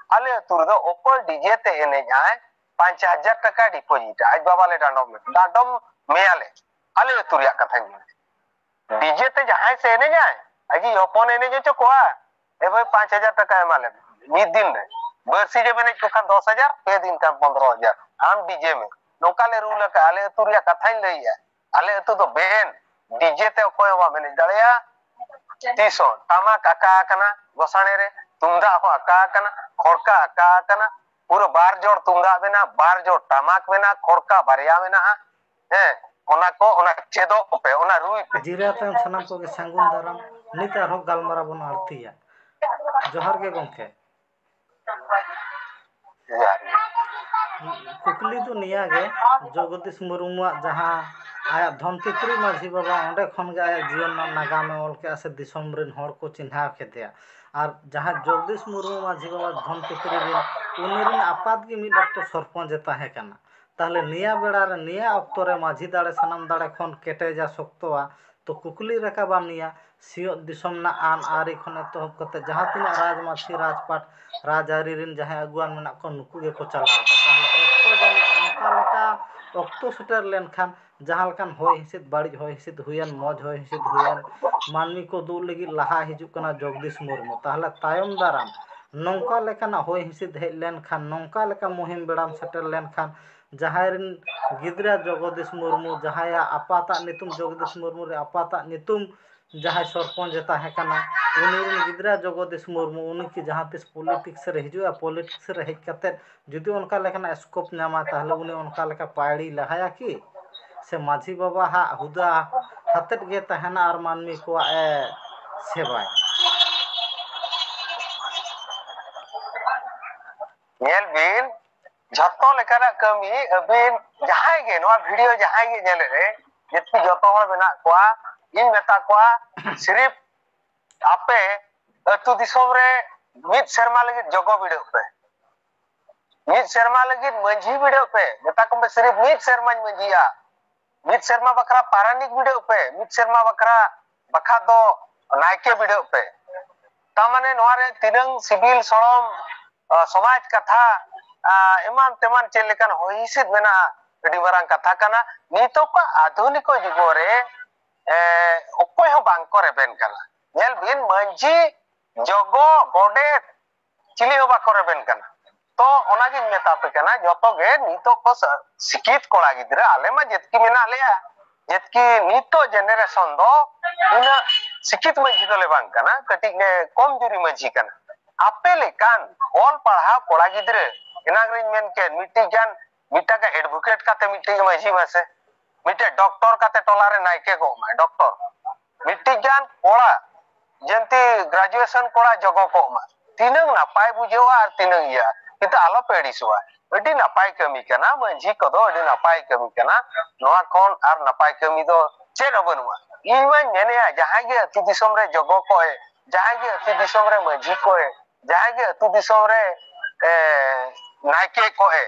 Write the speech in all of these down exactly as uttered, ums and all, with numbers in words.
ᱟᱞᱮ ᱟᱹᱛᱩ ᱨᱮᱫᱚ ᱚᱠᱚᱭ ᱰᱤᱡᱮ ᱛᱮ ᱮᱱᱮᱡ ᱟᱭ, ᱯᱟᱸᱪ ᱦᱟᱡᱟᱨ ᱴᱟᱠᱟ ᱰᱤᱯᱚᱡᱤᱴ ᱟᱭ᱾ ᱟᱡ ᱵᱟᱵᱟ ᱞᱮ ᱰᱟᱸᱰᱚᱢ ᱢᱮ, ᱰᱟᱸᱰᱚᱢ ᱢᱮᱭᱟᱞᱮ᱾ ᱟᱞᱮ ᱟᱹᱛᱩ ᱨᱮᱭᱟᱜ ᱠᱟᱛᱷᱟᱧ ᱢᱮᱱᱟ, ᱰᱤᱡᱮ ᱛᱮ ᱡᱟᱦᱟᱸᱭ ᱥᱮ ᱮᱱᱮᱡ ᱟᱭ, ᱟᱡᱤᱡ ᱦᱚᱯᱚᱱ ᱮᱱᱮᱡ ᱦᱚᱪᱚ ᱠᱚᱣᱟ, ᱮ ᱵᱷᱟᱹᱭ, ᱯᱟᱸᱪ ᱦᱟᱡᱟᱨ ᱴᱟᱠᱟ ᱮᱢᱟ ᱞᱮ ᱢᱮ ᱢᱤᱫ ᱫᱤᱱ ᱨᱮ᱾ ᱵᱟᱹᱨᱥᱤᱧ ᱮᱢ ᱮᱱᱮᱡ ᱠᱚ ᱠᱷᱟᱱ ᱫᱚᱥ ᱦᱟᱡᱟᱨ, ᱯᱮ ᱫᱤᱱ ᱠᱷᱟᱱ ᱯᱚᱱᱫᱽᱨᱚ ᱦᱟᱡᱟᱨ, ᱟᱢ ᱰᱤᱡᱮ ᱢᱮ᱾ ᱱᱚᱝᱠᱟ ᱞᱮ ᱨᱩᱞ ᱟᱠᱟᱫ, ᱟᱞᱮ ᱟᱹᱛᱩ ᱨᱮᱭᱟᱜ ᱠᱟᱛᱷᱟᱧ ᱞᱟᱹᱭᱮᱜᱼᱟ᱾ ᱟᱞᱮ ᱟᱹᱛᱩ ᱫᱚ ᱵᱮᱱ, ᱰᱤᱡᱮ ᱛᱮ ᱚᱠᱚᱭ ᱦᱚᱸ ᱵᱟᱢ ᱮᱱᱮᱡ ᱫᱟᱲᱮᱭᱟᱜᱼᱟ᱾ ᱛᱤᱥ ᱦᱚᱸ ᱴᱟᱢᱟᱠ ᱟᱠᱟ ᱟᱠᱟᱱᱟ, ᱜᱚᱥᱟᱬᱮ ᱨᱮ ᱛᱩᱢᱫᱟᱜ ᱦᱚᱸ ᱟᱠᱟ ᱟᱠᱟᱱᱟ, ᱠᱷᱚᱲᱠᱟ ᱟᱠᱟ ᱟᱠᱟᱱᱟ, ᱯᱩᱨᱟᱹ ᱵᱟᱨ ᱡᱳᱲ ᱛᱩᱢᱫᱟᱜ ᱢᱮᱱᱟᱜᱼᱟ, ᱵᱟᱨ ᱡᱳᱲ ᱴᱟᱢᱟᱠ ᱢᱮᱱᱟᱜᱼᱟ, ᱠᱷᱚᱲᱠᱟ ᱵᱟᱨᱭᱟ ᱢᱮᱱᱟᱜᱼᱟ᱾ ᱦᱮᱸ, ᱚᱱᱟ ᱠᱚ, ᱚᱱᱟ ᱪᱮᱫᱚᱜ ᱯᱮ, ᱚᱱᱟ ᱨᱩᱭ ᱯᱮ᱾ ᱡᱤᱨᱟᱹ ᱛᱟᱭᱚᱢ ᱥᱟᱱᱟᱢ ᱠᱚᱜᱮ ᱥᱟᱹᱜᱩᱱ ᱫᱟᱨᱟᱢ᱾ ᱱᱤᱛ ᱟᱨᱦᱚᱸ ᱜᱟᱞᱢᱟᱨᱟᱣ ᱵᱚᱱ ᱟᱹᱲᱛᱤᱭᱟ᱾ ᱡᱚᱦᱟᱨ ᱜᱮ ᱜᱚᱢᱠᱮ᱾ ᱡᱚᱦᱟᱨ ᱜᱮ᱾ ᱠᱩᱠᱞᱤ ᱫᱚ ᱱᱤᱭᱟᱹ ᱜᱮ, ᱡᱚᱜᱚᱫᱤᱥ ᱢᱩᱨᱢᱩᱣᱟᱜ ᱡᱟᱦᱟᱸ ᱟᱭᱟᱜ ᱫᱷᱚᱱ ᱛᱤᱛᱨᱤ ᱢᱟᱹᱡᱷᱤ ᱵᱟᱵᱟ, ᱚᱸᱰᱮ ᱠᱷᱚᱱ ᱜᱮ ᱟᱭᱟᱜ ᱡᱤᱭᱚᱱ ᱨᱮᱱᱟᱜ ᱱᱟᱜᱟᱢᱮ ᱚᱞ ᱠᱮᱫᱼᱟ ᱥᱮ ᱫᱤᱥᱚᱢ ᱨᱮᱱ ᱦᱚᱲ ᱠᱚ ᱪᱤᱱᱦᱟᱹᱣ ᱠᱮᱫᱮᱭᱟ᱾ ᱟᱨ ᱡᱟᱦᱟᱸ ᱡᱚᱜᱚᱫᱤᱥ ᱢᱩᱨᱢᱩ ᱢᱟᱹᱡᱷᱤ ᱵᱟᱵᱟ ᱫᱷᱚᱱ ᱛᱤᱛᱨᱤ ᱨᱮᱱ, ᱩᱱᱤ ᱨᱮᱱ ᱟᱯᱟᱛ ᱜᱮ ᱢᱤᱫ ᱚᱠᱛᱚ ᱥᱚᱨᱯᱚᱧᱪ ᱮ ᱛᱟᱦᱮᱸ ᱠᱟᱱᱟ᱾ ᱛᱟᱦᱚᱞᱮ ᱱᱤᱭᱟᱹ ᱵᱮᱲᱟ ᱨᱮ, ᱱᱤᱭᱟᱹ ᱚᱠᱛᱚ ᱨᱮ ᱢᱟᱹᱡᱷᱤ ᱫᱟᱲᱮ ᱥᱟᱱᱟᱢ ᱫᱟᱲᱮ ᱠᱷᱚᱱ ᱠᱮᱴᱮᱡᱟ, ᱥᱚᱠᱛᱚᱣᱟ᱾ ᱛᱚ ᱠᱩᱠᱞᱤ ᱨᱟᱠᱟᱵᱟ ᱱᱤᱭᱟᱹ, ᱥᱤᱧᱚᱛ ᱫᱤᱥᱚᱢ ᱨᱮᱱᱟᱜ ᱟᱹᱱ ᱟᱹᱨᱤ ᱠᱷᱚᱱ ᱮᱛᱚᱦᱚᱵ ᱠᱟᱛᱮ ᱡᱟᱦᱟᱸ ᱛᱤᱱᱟᱹᱜ ᱨᱟᱡᱽᱢᱟᱹᱥᱤ, ᱨᱟᱡᱽᱯᱟᱴ, ᱨᱟᱡᱽᱟᱹᱨᱤ ᱨᱮᱱ ᱡᱟᱦᱟᱸᱭ ᱟᱹᱜᱩᱣᱟᱱ ᱢᱮᱱᱟᱜ ᱠᱚᱣᱟ, ᱱᱩᱠᱩ ᱜᱮᱠᱚ ᱪᱟᱞᱟᱣ ᱮᱫᱟ᱾ ᱛᱟᱦᱚᱞᱮ ᱚᱠᱛᱚ ᱡᱟᱹᱱᱤᱡ ᱚᱱᱠᱟ ᱞᱮᱠᱟ ᱚᱠᱛᱚ ᱥᱮᱴᱮᱨ ᱞᱮᱱᱠᱷᱟᱱ, ᱡᱟᱦᱟᱸ ᱞᱮᱠᱟᱱ ᱦᱚᱭ ᱦᱤᱸᱥᱤᱫ, ᱵᱟᱹᱲᱤᱡ ᱦᱚᱭ ᱦᱤᱸᱥᱤᱫ ᱦᱩᱭᱮᱱ, ᱢᱚᱡᱽ ᱦᱚᱭ ᱦᱤᱸᱥᱤᱫ ᱦᱩᱭᱮᱱ, ᱢᱟᱹᱱᱢᱤ ᱠᱚ ᱫᱩᱜ ᱞᱟᱹᱜᱤᱫ ᱞᱟᱦᱟ ᱦᱤᱡᱩᱜ ᱠᱟᱱᱟ ᱡᱚᱜᱽᱫᱤᱥ ᱢᱩᱨᱢᱩ᱾ ᱛᱟᱦᱚᱞᱮ ᱛᱟᱭᱚᱢ ᱫᱟᱨᱟᱢ ᱱᱚᱝᱠᱟ ᱞᱮᱠᱟᱱᱟᱜ ᱦᱚᱭ ᱦᱤᱸᱥᱤᱫ ᱦᱮᱡ ᱞᱮᱱᱠᱷᱟᱱ, ᱱᱚᱝᱠᱟ ᱞᱮᱠᱟ ᱢᱩᱦᱤᱢ ᱵᱮᱲᱟᱢ ᱥᱮᱴᱮᱨ ᱞᱮᱱᱠᱷᱟᱱ, ᱡᱟᱦᱟᱸᱭ ᱨᱮᱱ ᱜᱤᱫᱽᱨᱟᱹ ᱡᱚᱜᱚᱫᱤᱥ ᱢᱩᱨᱢᱩ, ᱡᱟᱦᱟᱸᱭᱟᱜ ᱟᱯᱟᱛᱟᱜ ᱧᱩᱛᱩᱢ ᱡᱚᱜᱚᱫᱤᱥ ᱢᱩᱨᱢᱩ ᱨᱮ ᱟᱯᱟᱛᱟᱜ ᱧᱩᱛᱩᱢ ᱡᱟᱦᱟᱸᱭ ᱥᱚᱨᱯᱚᱧᱪ ᱮ ᱛᱟᱦᱮᱸ ᱠᱟᱱᱟ, ᱩᱱᱤ ᱨᱮᱱ ᱜᱤᱫᱽᱨᱟᱹ ᱡᱚᱜᱚᱫᱤᱥ ᱢᱩᱨᱢᱩ, ᱩᱱᱤ ᱠᱤ ᱡᱟᱦᱟᱸ ᱛᱤᱥ ᱯᱚᱞᱤᱴᱤᱠᱥ ᱨᱮ ᱦᱤᱡᱩᱜᱼᱟ? ᱯᱚᱞᱤᱴᱤᱠᱥ ᱨᱮ ᱦᱮᱡ ᱠᱟᱛᱮᱫ ᱡᱩᱫᱤ ᱚᱱᱠᱟ ᱞᱮᱠᱟᱱᱟᱜ ᱥᱠᱳᱯ ᱧᱟᱢᱟ, ᱛᱟᱦᱚᱞᱮ ᱩᱱᱤ ᱚᱱᱠᱟ ᱞᱮᱠᱟ ᱯᱟᱹᱭᱲᱤ ᱞᱟᱦᱟᱭᱟ ᱠᱤ? ᱥᱮ ᱢᱟᱹᱡᱷᱤ ᱵᱟᱵᱟ ᱦᱟᱜ ᱦᱩᱫᱟᱹ ᱦᱟᱛᱮᱫ ᱜᱮ ᱛᱟᱦᱮᱱᱟ ᱟᱨ ᱢᱟᱹᱱᱢᱤ ᱠᱚᱣᱟᱜ ᱮ ᱥᱮᱵᱟᱭᱟ? ᱧᱮᱞ ᱵᱤᱱ, ᱡᱷᱚᱛᱚ ᱞᱮᱠᱟᱱᱟᱜ ᱠᱟᱹᱢᱤ ᱟᱹᱵᱤᱱ ᱡᱟᱦᱟᱸᱭ ᱜᱮ ᱱᱚᱣᱟ ᱵᱷᱤᱰᱤᱭᱳ ᱡᱟᱦᱟᱸᱭ ᱜᱮ ᱧᱮᱞᱮᱫ ᱨᱮ, ᱡᱮᱛᱮ ᱡᱚᱛᱚ ᱦᱚᱲ ᱢᱮᱱᱟᱜ ᱠᱚᱣᱟ, ᱤᱧ ᱢᱮᱛᱟ ᱠᱚᱣᱟ, ᱥᱤᱨᱤᱯ ᱟᱯᱮ ᱟᱹᱛᱩ ᱫᱤᱥᱚᱢ ᱨᱮ ᱢᱤᱫ ᱥᱮᱨᱢᱟ ᱞᱟᱹᱜᱤᱫ ᱡᱚᱜᱚ ᱵᱤᱰᱟᱹᱜ ᱯᱮ, ᱢᱤᱫ ᱥᱮᱨᱢᱟ ᱞᱟᱹᱜᱤᱫ ᱢᱟᱹᱡᱷᱤ ᱵᱤᱰᱟᱹᱜ ᱯᱮ, ᱢᱮᱛᱟ ᱠᱚᱢ ᱯᱮ, ᱥᱤᱨᱤᱯ ᱢᱤᱫ ᱥᱮᱨᱢᱟᱧ ᱢᱟᱹᱡᱷᱤᱜᱼᱟ, ᱢᱤᱫ ᱥᱮᱨᱢᱟ ᱵᱟᱠᱷᱨᱟ ᱯᱟᱨᱟᱱᱤᱠ ᱵᱤᱰᱟᱹᱜ ᱯᱮ, ᱢᱤᱫ ᱥᱮᱨᱢᱟ ᱵᱟᱠᱷᱨᱟ ᱵᱟᱠᱷᱟ ᱫᱚ ᱱᱟᱭᱠᱮ ᱵᱤᱰᱟᱹᱜ ᱯᱮ᱾ ᱛᱟᱨ ᱢᱟᱱᱮ ᱱᱚᱣᱟ ᱨᱮ ᱛᱤᱱᱟᱹᱝ ᱥᱤᱵᱤᱞ ᱥᱚᱲᱚᱢ ᱥᱚᱢᱟᱡᱽ ᱠᱟᱛᱷᱟ, ᱮᱢᱟᱱ ᱛᱮᱢᱟᱱ ᱪᱮᱫ ᱞᱮᱠᱟᱱ ᱦᱚᱭ ᱦᱤᱸᱥᱤᱫ ᱢᱮᱱᱟᱜᱼᱟ, ᱟᱹᱰᱤ ᱢᱟᱨᱟᱝ ᱠᱟᱛᱷᱟ ᱠᱟᱱᱟ᱾ ᱱᱤᱛᱚᱜ ᱠᱚ ᱟᱫᱷᱩᱱᱤᱠ ᱡᱩᱜᱽ ᱨᱮ ᱚᱠᱚᱭ ᱦᱚᱸ ᱵᱟᱝ ᱠᱚ ᱨᱮᱵᱮᱱ ᱠᱟᱱᱟ᱾ ᱧᱮᱞ ᱵᱤᱱ, ᱢᱟᱹᱡᱷᱤ, ᱡᱚᱜᱚ, ᱜᱚᱰᱮᱛ, ᱪᱤᱞᱤ ᱦᱚᱸ ᱵᱟᱠᱚ ᱨᱮᱵᱮᱱ ᱠᱟᱱᱟ᱾ ᱛᱚ ᱚᱱᱟᱜᱤᱧ ᱢᱮᱛᱟ ᱯᱮ ᱠᱟᱱᱟ, ᱡᱚᱛᱚ ᱜᱮ ᱱᱤᱛᱚᱜ ᱠᱚ ᱥᱤᱠᱷᱤᱛ ᱠᱚᱲᱟ ᱜᱤᱫᱽᱨᱟᱹ, ᱟᱞᱮ ᱢᱟ ᱡᱮᱛᱠᱤ ᱢᱮᱱᱟᱜ ᱞᱮᱭᱟ, ᱡᱮᱛᱠᱤ ᱱᱤᱛᱚᱜ ᱡᱮᱱᱟᱨᱮᱥᱚᱱ ᱫᱚ ᱩᱱᱟᱹᱜ ᱥᱤᱠᱷᱤᱛ ᱢᱟᱹᱡᱷᱤ ᱫᱚᱞᱮ ᱵᱟᱝ ᱠᱟᱱᱟ, ᱠᱟᱹᱴᱤᱡ ᱞᱮ ᱠᱚᱢ ᱡᱩᱨᱤ ᱢᱟᱹᱡᱷᱤ ᱠᱟᱱᱟ᱾ ᱟᱯᱮ ᱞᱮᱠᱟᱱ ᱚᱞ ᱯᱟᱲᱦᱟᱣ ᱠᱚᱲᱟ ᱜᱤᱫᱽᱨᱟᱹ, ᱮᱱᱟᱝ ᱨᱤᱧ ᱢᱮᱱ ᱠᱮᱫ, ᱢᱤᱫᱴᱤᱡ ᱜᱟᱱ, ᱢᱤᱫᱴᱟᱝ ᱜᱟᱱ ᱮᱰᱵᱷᱚᱠᱮᱴ ᱠᱟᱛᱮ ᱢᱤᱫᱴᱤᱡ ᱢᱟᱹᱡᱷᱤ ᱢᱟᱥᱮ, ᱢᱤᱫᱴᱮᱡ ᱰᱚᱠᱴᱚᱨ ᱠᱟᱛᱮ ᱴᱚᱞᱟ ᱨᱮ ᱱᱟᱭᱠᱮ ᱠᱚᱜ ᱢᱟᱭ, ᱰᱚᱠᱴᱚᱨ᱾ ᱢᱤᱫᱴᱤᱡ ᱜᱟᱱ ᱠᱚᱲᱟ, ᱡᱮᱢᱛᱤ ᱜᱨᱟᱡᱩᱭᱮᱥᱚᱱ ᱠᱚᱲᱟ ᱡᱚᱜᱚ ᱠᱚᱜ ᱢᱟ, ᱛᱤᱱᱟᱹᱝ ᱱᱟᱯᱟᱭ ᱵᱩᱡᱷᱟᱹᱜᱼᱟ ᱟᱨ ᱛᱤᱱᱟᱹᱝ ᱤᱭᱟᱹᱜᱼᱟ᱾ ᱠᱤᱱᱛᱩ ᱟᱞᱚ ᱯᱮ ᱟᱹᱲᱤᱥᱚᱜᱼᱟ, ᱟᱹᱰᱤ ᱱᱟᱯᱟᱭ ᱠᱟᱹᱢᱤ ᱠᱟᱱᱟ, ᱢᱟᱹᱡᱷᱤ ᱠᱚᱫᱚ ᱟᱹᱰᱤ ᱱᱟᱯᱟᱭ ᱠᱟᱹᱢᱤ ᱠᱟᱱᱟ᱾ ᱱᱚᱣᱟ ᱠᱷᱚᱱ ᱟᱨ ᱱᱟᱯᱟᱭ ᱠᱟᱹᱢᱤ ᱫᱚ ᱪᱮᱫ ᱦᱚᱸ ᱵᱟᱹᱱᱩᱜᱼᱟ᱾ ᱤᱧ ᱢᱟᱧ ᱢᱮᱱᱮᱜᱼᱟ, ᱡᱟᱦᱟᱸᱭ ᱜᱮ ᱟᱹᱛᱩ ᱫᱤᱥᱚᱢ ᱨᱮ ᱡᱚᱜᱚ ᱠᱚᱜ ᱮ, ᱡᱟᱦᱟᱸᱭ ᱜᱮ ᱟᱹᱛᱩ ᱫᱤᱥᱚᱢ ᱨᱮ ᱢᱟᱹᱡᱷᱤ ᱠᱚᱜ ᱮ, ᱡᱟᱦᱟᱸᱭ ᱜᱮ ᱟᱹᱛᱩ ᱫᱤᱥᱚᱢ ᱨᱮ, ᱮ, ᱱᱟᱭᱠᱮ ᱠᱚᱜ ᱮ,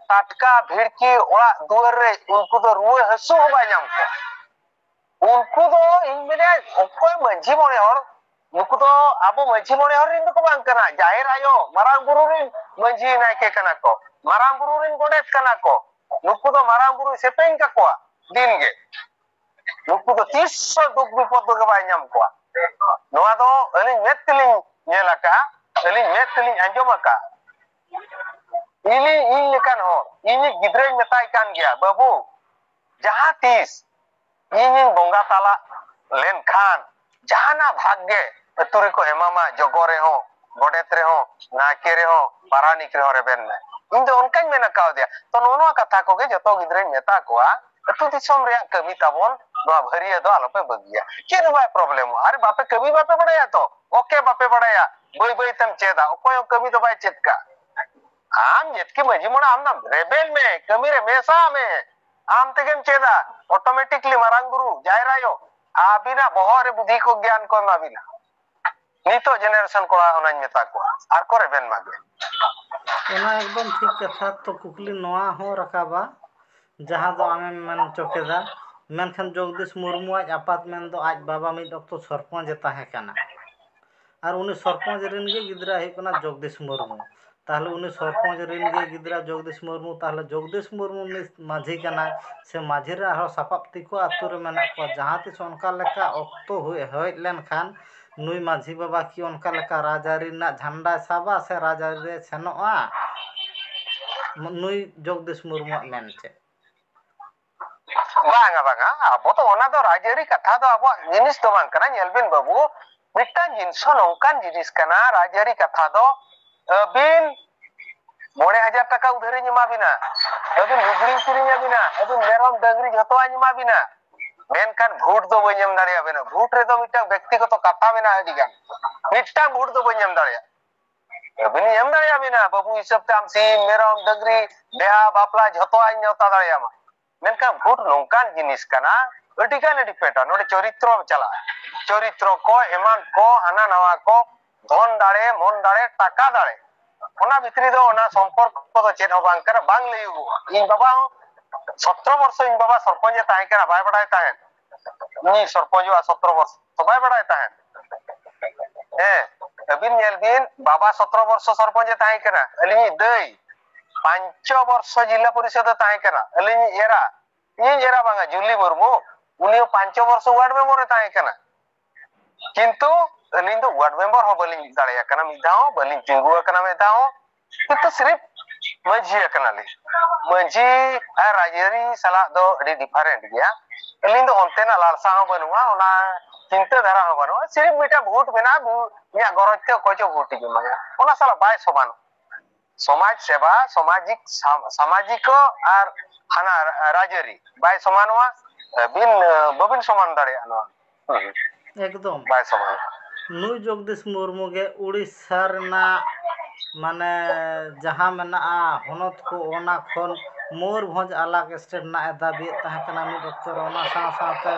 ᱴᱟᱴᱠᱟ ᱵᱷᱤᱲᱠᱤ ᱚᱲᱟᱜ ᱫᱩᱣᱟᱹᱨ ᱨᱮ ᱩᱱᱠᱩ ᱫᱚ ᱨᱩᱣᱟᱹ ᱦᱟᱹᱥᱩ ᱦᱚᱸ ᱵᱟᱭ ᱧᱟᱢ ᱠᱚᱣᱟ᱾ ᱩᱱᱠᱩ ᱫᱚ, ᱤᱧ ᱢᱮᱱᱟ, ᱚᱠᱚᱭ ᱢᱟᱹᱡᱷᱤ ᱢᱚᱬᱮ ᱦᱚᱲ, ᱱᱩᱠᱩ ᱫᱚ ᱟᱵᱚ ᱢᱟᱹᱡᱷᱤ ᱢᱚᱬᱮ ᱦᱚᱲ ᱨᱮᱱ ᱫᱚᱠᱚ ᱵᱟᱝ ᱠᱟᱱᱟ, ᱡᱟᱦᱮᱨ ᱟᱭᱳ, ᱢᱟᱨᱟᱝ ᱵᱩᱨᱩ ᱨᱮᱱ ᱢᱟᱹᱡᱷᱤ ᱱᱟᱭᱠᱮ ᱠᱟᱱᱟ ᱠᱚ, ᱢᱟᱨᱟᱝ ᱵᱩᱨᱩ ᱨᱮᱱ ᱜᱚᱰᱮᱛ ᱠᱟᱱᱟ ᱠᱚ᱾ ᱱᱩᱠᱩ ᱫᱚ ᱢᱟᱨᱟᱝ ᱵᱩᱨᱩᱭ ᱥᱮᱯᱮᱧ ᱠᱟᱠᱚᱣᱟ ᱫᱤᱱ ᱜᱮ᱾ ᱱᱩᱠᱩ ᱫᱚ ᱛᱤᱥ ᱦᱚᱸ ᱫᱩᱠ ᱵᱤᱯᱚᱫ ᱨᱮᱜᱮ ᱵᱟᱭ ᱧᱟᱢ ᱠᱚᱣᱟ᱾ ᱱᱚᱣᱟ ᱫᱚ ᱟᱹᱞᱤᱧ ᱢᱮᱫ ᱛᱮᱞᱤᱧ ᱧᱮᱞ ᱟᱠᱟᱫᱼᱟ, ᱟᱹᱞᱤᱧ ᱢᱮᱫ ᱛᱮᱞᱤᱧ ᱟᱸᱡᱚᱢ ᱟᱠᱟᱫᱼᱟ᱾ ᱤᱧ, ᱤᱧ ᱞᱮᱠᱟᱱ ᱦᱚᱲ, ᱤᱧᱤᱡ ᱜᱤᱫᱽᱨᱟᱹᱧ ᱢᱮᱛᱟᱭ ᱠᱟᱱ ᱜᱮᱭᱟ, "ᱵᱟᱹᱵᱩ, ᱡᱟᱦᱟᱸ ᱛᱤᱥ ᱤᱧᱤᱧ ᱵᱚᱸᱜᱟ ᱛᱟᱞᱟ ᱞᱮᱱᱠᱷᱟᱱ, ᱡᱟᱦᱟᱱᱟᱜ ᱵᱷᱟᱜᱽ ᱜᱮ ᱟᱹᱛᱩ ᱨᱮᱠᱚ ᱮᱢᱟᱢᱟ, ᱡᱚᱜᱚ ᱨᱮᱦᱚᱸ, ᱜᱚᱰᱮᱛ ᱨᱮᱦᱚᱸ, ᱱᱟᱭᱠᱮ ᱨᱮᱦᱚᱸ, ᱯᱟᱨᱟᱱᱤᱠ ᱨᱮᱦᱚᱸ ᱨᱮᱵᱮᱱ ᱢᱮ᱾" ᱤᱧ ᱫᱚ ᱚᱱᱠᱟᱧ ᱢᱮᱱ ᱠᱟᱣᱫᱮᱭᱟ᱾ ᱛᱚ, ᱱᱚᱜᱼᱚ ᱱᱚᱣᱟ ᱠᱟᱛᱷᱟ ᱠᱚᱜᱮ ᱡᱚᱛᱚ ᱜᱤᱫᱽᱨᱟᱹᱧ ᱢᱮᱛᱟ ᱠᱚᱣᱟ, ᱟᱹᱛᱩ ᱫᱤᱥᱚᱢ ᱨᱮᱭᱟᱜ ᱠᱟᱹᱢᱤ ᱛᱟᱵᱚᱱ ᱱᱚᱣᱟ ᱵᱷᱟᱹᱨᱤᱭᱟᱹ ᱫᱚ ᱟᱞᱚᱯᱮ ᱵᱟᱹᱜᱤᱭᱟ᱾ ᱪᱮᱫ ᱦᱚᱸ ᱵᱟᱭ ᱯᱨᱚᱵᱞᱮᱢᱚᱜᱼᱟ᱾ ᱟᱨ ᱵᱟᱯᱮ ᱠᱟᱹᱢᱤ ᱵᱟᱯᱮ ᱵᱟᱲᱟᱭᱟ ᱛᱚ, ᱳᱠᱮ, ᱵᱟᱯᱮ ᱵᱟᱲᱟᱭᱟ, ᱵᱟᱹᱭ ᱵᱟᱹᱭ ᱛᱮᱢ ᱪᱮᱫᱟ, ᱚᱠᱚᱭ ᱦᱚᱸ ᱠᱟᱹᱢᱤ ᱫᱚ ᱵᱟᱭ ᱪᱮᱫ ᱠᱟᱜ᱾ ᱟᱢ ᱡᱮᱛᱠᱤ ᱢᱟᱹᱡᱷᱤ ᱢᱚᱬᱮ ᱟᱢ ᱫᱚ ᱨᱮᱵᱮᱱ ᱢᱮ, ᱠᱟᱹᱢᱤ ᱨᱮ ᱢᱮᱥᱟᱜ ᱢᱮ, ᱟᱢ ᱛᱮᱜᱮᱢ ᱪᱮᱫᱟ᱾ ᱚᱴᱳᱢᱮᱴᱤᱠᱞᱤ ᱢᱟᱨᱟᱝ ᱵᱩᱨᱩ, ᱡᱟᱦᱮᱨ ᱟᱭᱳ, ᱟᱹᱵᱤᱱᱟᱜ ᱵᱚᱦᱚᱜ ᱨᱮ ᱵᱩᱫᱷᱤ ᱠᱚ, ᱜᱮᱭᱟᱱ ᱠᱚ ᱮᱢᱟ ᱵᱤᱱᱟ᱾ ᱱᱤᱛᱚᱜ ᱡᱮᱱᱟᱨᱮᱥᱚᱱ ᱠᱚᱲᱟ ᱚᱱᱟᱧ ᱢᱮᱛᱟ ᱠᱚᱣᱟ, ᱟᱨ ᱠᱚ ᱨᱮᱵᱮᱱ ᱢᱟᱜᱮ᱾ ᱚᱱᱟ ᱮᱠᱫᱚᱢ ᱴᱷᱤᱠ ᱠᱟᱛᱷᱟ᱾ ᱛᱚ, ᱠᱩᱠᱞᱤ ᱱᱚᱣᱟ ᱦᱚᱸ ᱨᱟᱠᱟᱵᱟ, ᱡᱟᱦᱟᱸ ᱫᱚ ᱟᱢᱮᱢ ᱢᱮᱱ ᱦᱚᱪᱚ ᱠᱮᱫᱟ, ᱢᱮᱱᱠᱷᱟᱱ ᱡᱚᱜᱽᱫᱤᱥ ᱢᱩᱨᱢᱩᱣᱟᱜ ᱟᱯᱟᱛ ᱢᱮᱱᱫᱚ ᱟᱡ ᱵᱟᱵᱟ ᱢᱤᱫ ᱚᱠᱛᱚ ᱥᱚᱨᱯᱚᱧᱪ ᱮ ᱛᱟᱦᱮᱸ ᱠᱟᱱᱟ᱾ ᱟᱨ ᱩᱱᱤ ᱥᱚᱨᱯᱚᱧᱪ ᱨᱮᱱ ᱜᱮ ᱜᱤᱫᱽᱨᱟᱹ ᱦᱩᱭᱩᱜ ᱠᱟᱱᱟ ᱡᱚᱜᱽᱫᱤᱥ ᱢᱩᱨᱢᱩ᱾ ᱛᱟᱦᱚᱞᱮ ᱩᱱᱤ ᱥᱚᱨᱯᱚᱧᱪ ᱨᱮᱱ ᱜᱮ ᱜᱤᱫᱽᱨᱟᱹ ᱡᱚᱜᱽᱫᱤᱥ ᱢᱩᱨᱢᱩ, ᱛᱟᱦᱚᱞᱮ ᱡᱚᱜᱽᱫᱤᱥ ᱢᱩᱨᱢᱩ ᱩᱱᱤ ᱢᱟᱹᱡᱷᱤ ᱠᱟᱱᱟᱭ, ᱥᱮ ᱢᱟᱹᱡᱷᱤ ᱨᱮ ᱟᱨᱦᱚᱸ ᱥᱟᱯᱟᱵ ᱛᱤᱠᱚ ᱟᱹᱛᱩ ᱨᱮ ᱢᱮᱱᱟᱜ ᱠᱚᱣᱟ᱾ ᱡᱟᱦᱟᱸ ᱛᱤᱥ ᱚᱱᱠᱟ ᱞᱮᱠᱟ ᱚᱠᱛᱚ ᱦᱩᱭ, ᱦᱮᱡ ᱞᱮᱱᱠᱷᱟᱱ ᱱᱩᱭ ᱢᱟᱹᱡᱷᱤ ᱵᱟᱵᱟ ᱠᱤ ᱚᱱᱠᱟ ᱞᱮᱠᱟ ᱨᱟᱡᱽᱟᱹᱨᱤ ᱨᱮᱱᱟᱜ ᱡᱷᱟᱱᱰᱟᱭ ᱥᱟᱵᱟ ᱥᱮ ᱨᱟᱡᱽᱟᱹᱨᱤ ᱨᱮ ᱥᱮᱱᱚᱜᱼᱟ? ᱱᱩᱭ ᱡᱚᱜᱽᱫᱤᱥ ᱢᱩᱨᱢᱩᱣᱟᱜ ᱢᱮᱱ ᱪᱮᱫ? ᱵᱟᱝᱟ, ᱵᱟᱝᱟ, ᱟᱵᱚ ᱫᱚ ᱚᱱᱟ ᱫᱚ ᱨᱟᱡᱽᱟᱹᱨᱤ ᱠᱟᱛᱷᱟ ᱫᱚ ᱟᱵᱚᱣᱟᱜ ᱡᱤᱱᱤᱥ ᱫᱚ ᱵᱟᱝ ᱠᱟᱱᱟ᱾ ᱧᱮᱞ ᱵᱤᱱ ᱵᱟᱹᱵᱩ, ᱢᱤᱫᱴᱟᱝ ᱡᱤᱱᱤᱥ ᱦᱚᱸ ᱱᱚᱝᱠᱟᱱ ᱡᱤᱱᱤᱥ ᱠᱟᱱᱟ, ᱨᱟᱡᱽᱟᱹᱨᱤ ᱠᱟᱛᱷᱟ ᱫᱚ ᱟᱹᱵᱤᱱ ᱢᱚᱬᱮ ᱦᱟᱡᱟᱨ ᱴᱟᱠᱟ ᱩᱫᱷᱟᱹᱨᱤᱧ ᱮᱢᱟ ᱵᱤᱱᱟ, ᱟᱹᱵᱤᱱ ᱞᱩᱜᱽᱲᱤᱧ ᱠᱤᱨᱤᱧ ᱟᱹᱵᱤᱱᱟ, ᱟᱹᱵᱤᱱ ᱢᱮᱨᱚᱢ ᱰᱟᱹᱝᱨᱤ ᱡᱷᱚᱛᱚᱣᱟᱜ ᱤᱧ ᱮᱢᱟ ᱵᱤᱱᱟ, ᱢᱮᱱᱠᱷᱟᱱ ᱵᱷᱳᱴ ᱫᱚ ᱵᱟᱹᱧ ᱮᱢ ᱫᱟᱲᱮᱭᱟᱵᱤᱱᱟ᱾ ᱵᱷᱳᱴ ᱨᱮᱫᱚ ᱢᱤᱫᱴᱟᱝ ᱵᱮᱠᱛᱤᱜᱚᱛᱚ ᱠᱟᱛᱷᱟ ᱢᱮᱱᱟᱜᱼᱟ ᱟᱹᱰᱤ ᱜᱟᱱ, ᱢᱤᱫᱴᱟᱝ ᱵᱷᱳᱴ ᱫᱚ ᱵᱟᱹᱧ ᱮᱢ ᱫᱟᱲᱮᱭᱟᱜᱼᱟ᱾ ᱟᱹᱵᱤᱱᱤᱧ ᱮᱢ ᱫᱟᱲᱮᱭᱟᱵᱤᱱᱟ, ᱵᱟᱹᱵᱩ ᱦᱤᱥᱟᱹᱵ ᱛᱮ ᱟᱢ ᱥᱤᱢ, ᱢᱮᱨᱚᱢ, ᱰᱟᱹᱝᱨᱤ, ᱵᱤᱦᱟ, ᱵᱟᱯᱞᱟ ᱡᱷᱚᱛᱚᱣᱟᱜ ᱤᱧ ᱱᱮᱣᱛᱟ ᱫᱟᱲᱮᱭᱟᱢᱟ᱾ ᱢᱮᱱᱠᱷᱟᱱ ᱵᱷᱳᱴ ᱱᱚᱝᱠᱟᱱ ᱡᱤᱱᱤᱥ ᱠᱟᱱᱟ, ᱟᱹᱰᱤ ᱜᱟᱱ ᱰᱤᱯᱮᱱᱰᱟ᱾ ᱱᱚᱰᱮ ᱪᱚᱨᱤᱛᱨᱚ ᱪᱟᱞᱟᱜᱼᱟ, ᱪᱚᱨᱤᱛᱨᱚ ᱠᱚ, ᱮᱢᱟᱱ ᱠᱚ, ᱦᱟᱱᱟ ᱱᱟᱣᱟ ᱠᱚ, ᱫᱷᱚᱱ ᱫᱟᱲᱮ, ᱢᱚᱱ ᱫᱟᱲᱮ, ᱴᱟᱠᱟ ᱫᱟᱲᱮ, ᱚᱱᱟ ᱵᱷᱤᱛᱨᱤ ᱫᱚ ᱚᱱᱟ ᱥᱚᱢᱯᱚᱨᱠᱚ ᱫᱚ ᱪᱮᱫ ᱦᱚᱸ ᱵᱟᱝ ᱠᱟᱱᱟ, ᱵᱟᱝ ᱞᱟᱹᱭᱚᱜᱚᱜᱼᱟ᱾ ᱤᱧ ᱵᱟᱵᱟ ᱦᱚᱸ ᱥᱚᱛᱨᱚ ᱵᱚᱨᱥᱚ ᱤᱧ ᱵᱟᱵᱟ ᱥᱚᱨᱯᱚᱧᱪ ᱮ ᱛᱟᱦᱮᱸ ᱠᱟᱱᱟ, ᱵᱟᱭ ᱵᱟᱰᱟᱭ ᱛᱟᱦᱮᱸᱫ᱾ ᱩᱱᱤ ᱥᱚᱨᱯᱚᱧᱪᱚᱜᱼᱟ ᱥᱚᱛᱨᱚ ᱵᱚᱨᱥᱚ ᱵᱟᱭ ᱵᱟᱰᱟᱭ ᱛᱟᱦᱮᱸᱫ᱾ ᱦᱮᱸ, ᱟᱹᱵᱤᱱ ᱧᱮᱞ ᱵᱤᱱ, ᱵᱟᱵᱟ ᱥᱚᱛᱨᱚ ᱵᱚᱨᱥᱚ ᱥᱚᱨᱯᱚᱧᱪ ᱮ ᱛᱟᱦᱮᱸ ᱠᱟᱱᱟ, ᱟᱹᱞᱤᱧᱤᱡ ᱫᱟᱹᱭ ᱯᱟᱸᱪᱚ ᱵᱚᱨᱥᱚ ᱡᱤᱞᱟ ᱯᱚᱨᱤᱥᱚᱫ ᱮ ᱛᱟᱦᱮᱸ ᱠᱟᱱᱟ, ᱟᱹᱞᱤᱧᱤᱡ ᱮᱨᱟ, ᱤᱧᱤᱡ ᱮᱨᱟ ᱵᱟᱝᱟ, ᱡᱩᱞᱤ ᱢᱩᱨᱢᱩ, ᱩᱱᱤ ᱦᱚᱸ ᱯᱟᱸᱪᱚ ᱵᱚᱨᱥᱚ ᱣᱟᱨᱰ ᱢᱮᱢᱵᱚᱨ ᱮ ᱛᱟᱦᱮᱸ ᱠᱟᱱᱟ᱾ ᱠᱤᱱᱛᱩ ᱟᱹᱞᱤᱧ ᱫᱚ ᱣᱟᱨᱰ ᱢᱮᱢᱵᱚᱨ ᱦᱚᱸ ᱵᱟᱹᱞᱤᱧ ᱫᱟᱲᱮ ᱟᱠᱟᱱᱟ ᱢᱤᱫ ᱫᱷᱟᱣ ᱦᱚᱸ, ᱵᱟᱹᱞᱤᱧ ᱛᱤᱸᱜᱩ ᱟᱠᱟᱱᱟ ᱢᱤᱫ ᱫᱷᱟᱣ ᱦᱚᱸ᱾ ᱠᱤᱱᱛᱩ ᱥᱤᱨᱤᱯ ᱢᱟᱹᱡᱷᱤ ᱟᱠᱟᱱᱟᱞᱤᱧ᱾ ᱢᱟᱹᱡᱷᱤ ᱟᱨ ᱨᱟᱡᱽᱟᱹᱨᱤ ᱥᱟᱞᱟᱜ ᱫᱚ ᱟᱹᱰᱤ ᱰᱤᱯᱷᱟᱨᱮᱱᱴ ᱜᱮᱭᱟ᱾ ᱟᱹᱞᱤᱧ ᱫᱚ ᱚᱱᱛᱮᱱᱟᱜ ᱞᱟᱞᱥᱟ ᱦᱚᱸ ᱵᱟᱹᱱᱩᱜᱼᱟ, ᱚᱱᱟ ᱪᱤᱱᱛᱟᱹ ᱫᱷᱟᱨᱟ ᱦᱚᱸ ᱵᱟᱹᱱᱩᱜᱼᱟ᱾ ᱥᱤᱨᱤᱯ ᱢᱤᱫᱴᱟᱝ ᱵᱷᱳᱴ ᱢᱮᱱᱟᱜᱼᱟ, ᱵᱷᱳ-, ᱤᱧᱟᱹᱜ ᱜᱚᱨᱚᱡᱽ ᱛᱮ ᱚᱠᱚᱭ ᱪᱚ ᱵᱷᱳᱴ ᱤᱧ ᱮᱢᱟᱭᱟ, ᱚᱱᱟ ᱥᱟᱞᱟᱜ ᱵᱟᱭ ᱥᱚᱢᱟᱱᱚᱜᱼᱟ᱾ ᱥᱚᱢᱟᱡᱽ ᱥᱮᱵᱟ, ᱥᱟᱢᱟᱡᱤᱠ, ᱥᱟᱢ-, ᱥᱟᱢᱟᱡᱤᱠᱚ ᱟᱨ ᱦᱟᱱᱟ ᱨᱟ-, ᱨᱟᱡᱽᱟᱹᱨᱤ ᱵᱟᱭ ᱥᱚᱢᱟᱱᱚᱜᱼᱟ᱾ ᱟᱹᱵᱤᱱ, ᱟᱹ, ᱵᱟᱹᱵᱤᱱ ᱥᱚᱢᱟᱱ ᱫᱟᱲᱮᱭᱟᱜᱼᱟ ᱱᱚᱣᱟ᱾ ᱦᱩᱸ᱾ ᱮᱠᱫᱚᱢ᱾ ᱵᱟᱭ ᱥᱚᱢᱟᱱᱚᱜᱼᱟ᱾ ᱱᱩᱭ ᱡᱚᱜᱽᱫᱤᱥ ᱢᱩᱨᱢᱩ ᱜᱮ ᱩᱲᱤᱥᱥᱟ ᱨᱮᱱᱟᱜ, ᱢᱟᱱᱮ, ᱡᱟᱦᱟᱸ ᱢᱮᱱᱟᱜᱼᱟ ᱦᱚᱱᱚᱛ ᱠᱚ, ᱚᱱᱟ ᱠᱷᱚᱱ ᱢᱚᱭᱩᱨᱵᱷᱚᱸᱡᱽ ᱟᱞᱟᱜᱽ ᱥᱴᱮᱴ ᱨᱮᱱᱟᱜ ᱮ ᱫᱟᱹᱵᱤᱭᱮᱫ ᱛᱟᱦᱮᱸ ᱠᱟᱱᱟ ᱢᱤᱫ ᱚᱠᱛᱚ ᱨᱮ᱾ ᱚᱱᱟ ᱥᱟᱶ ᱥᱟᱶᱛᱮ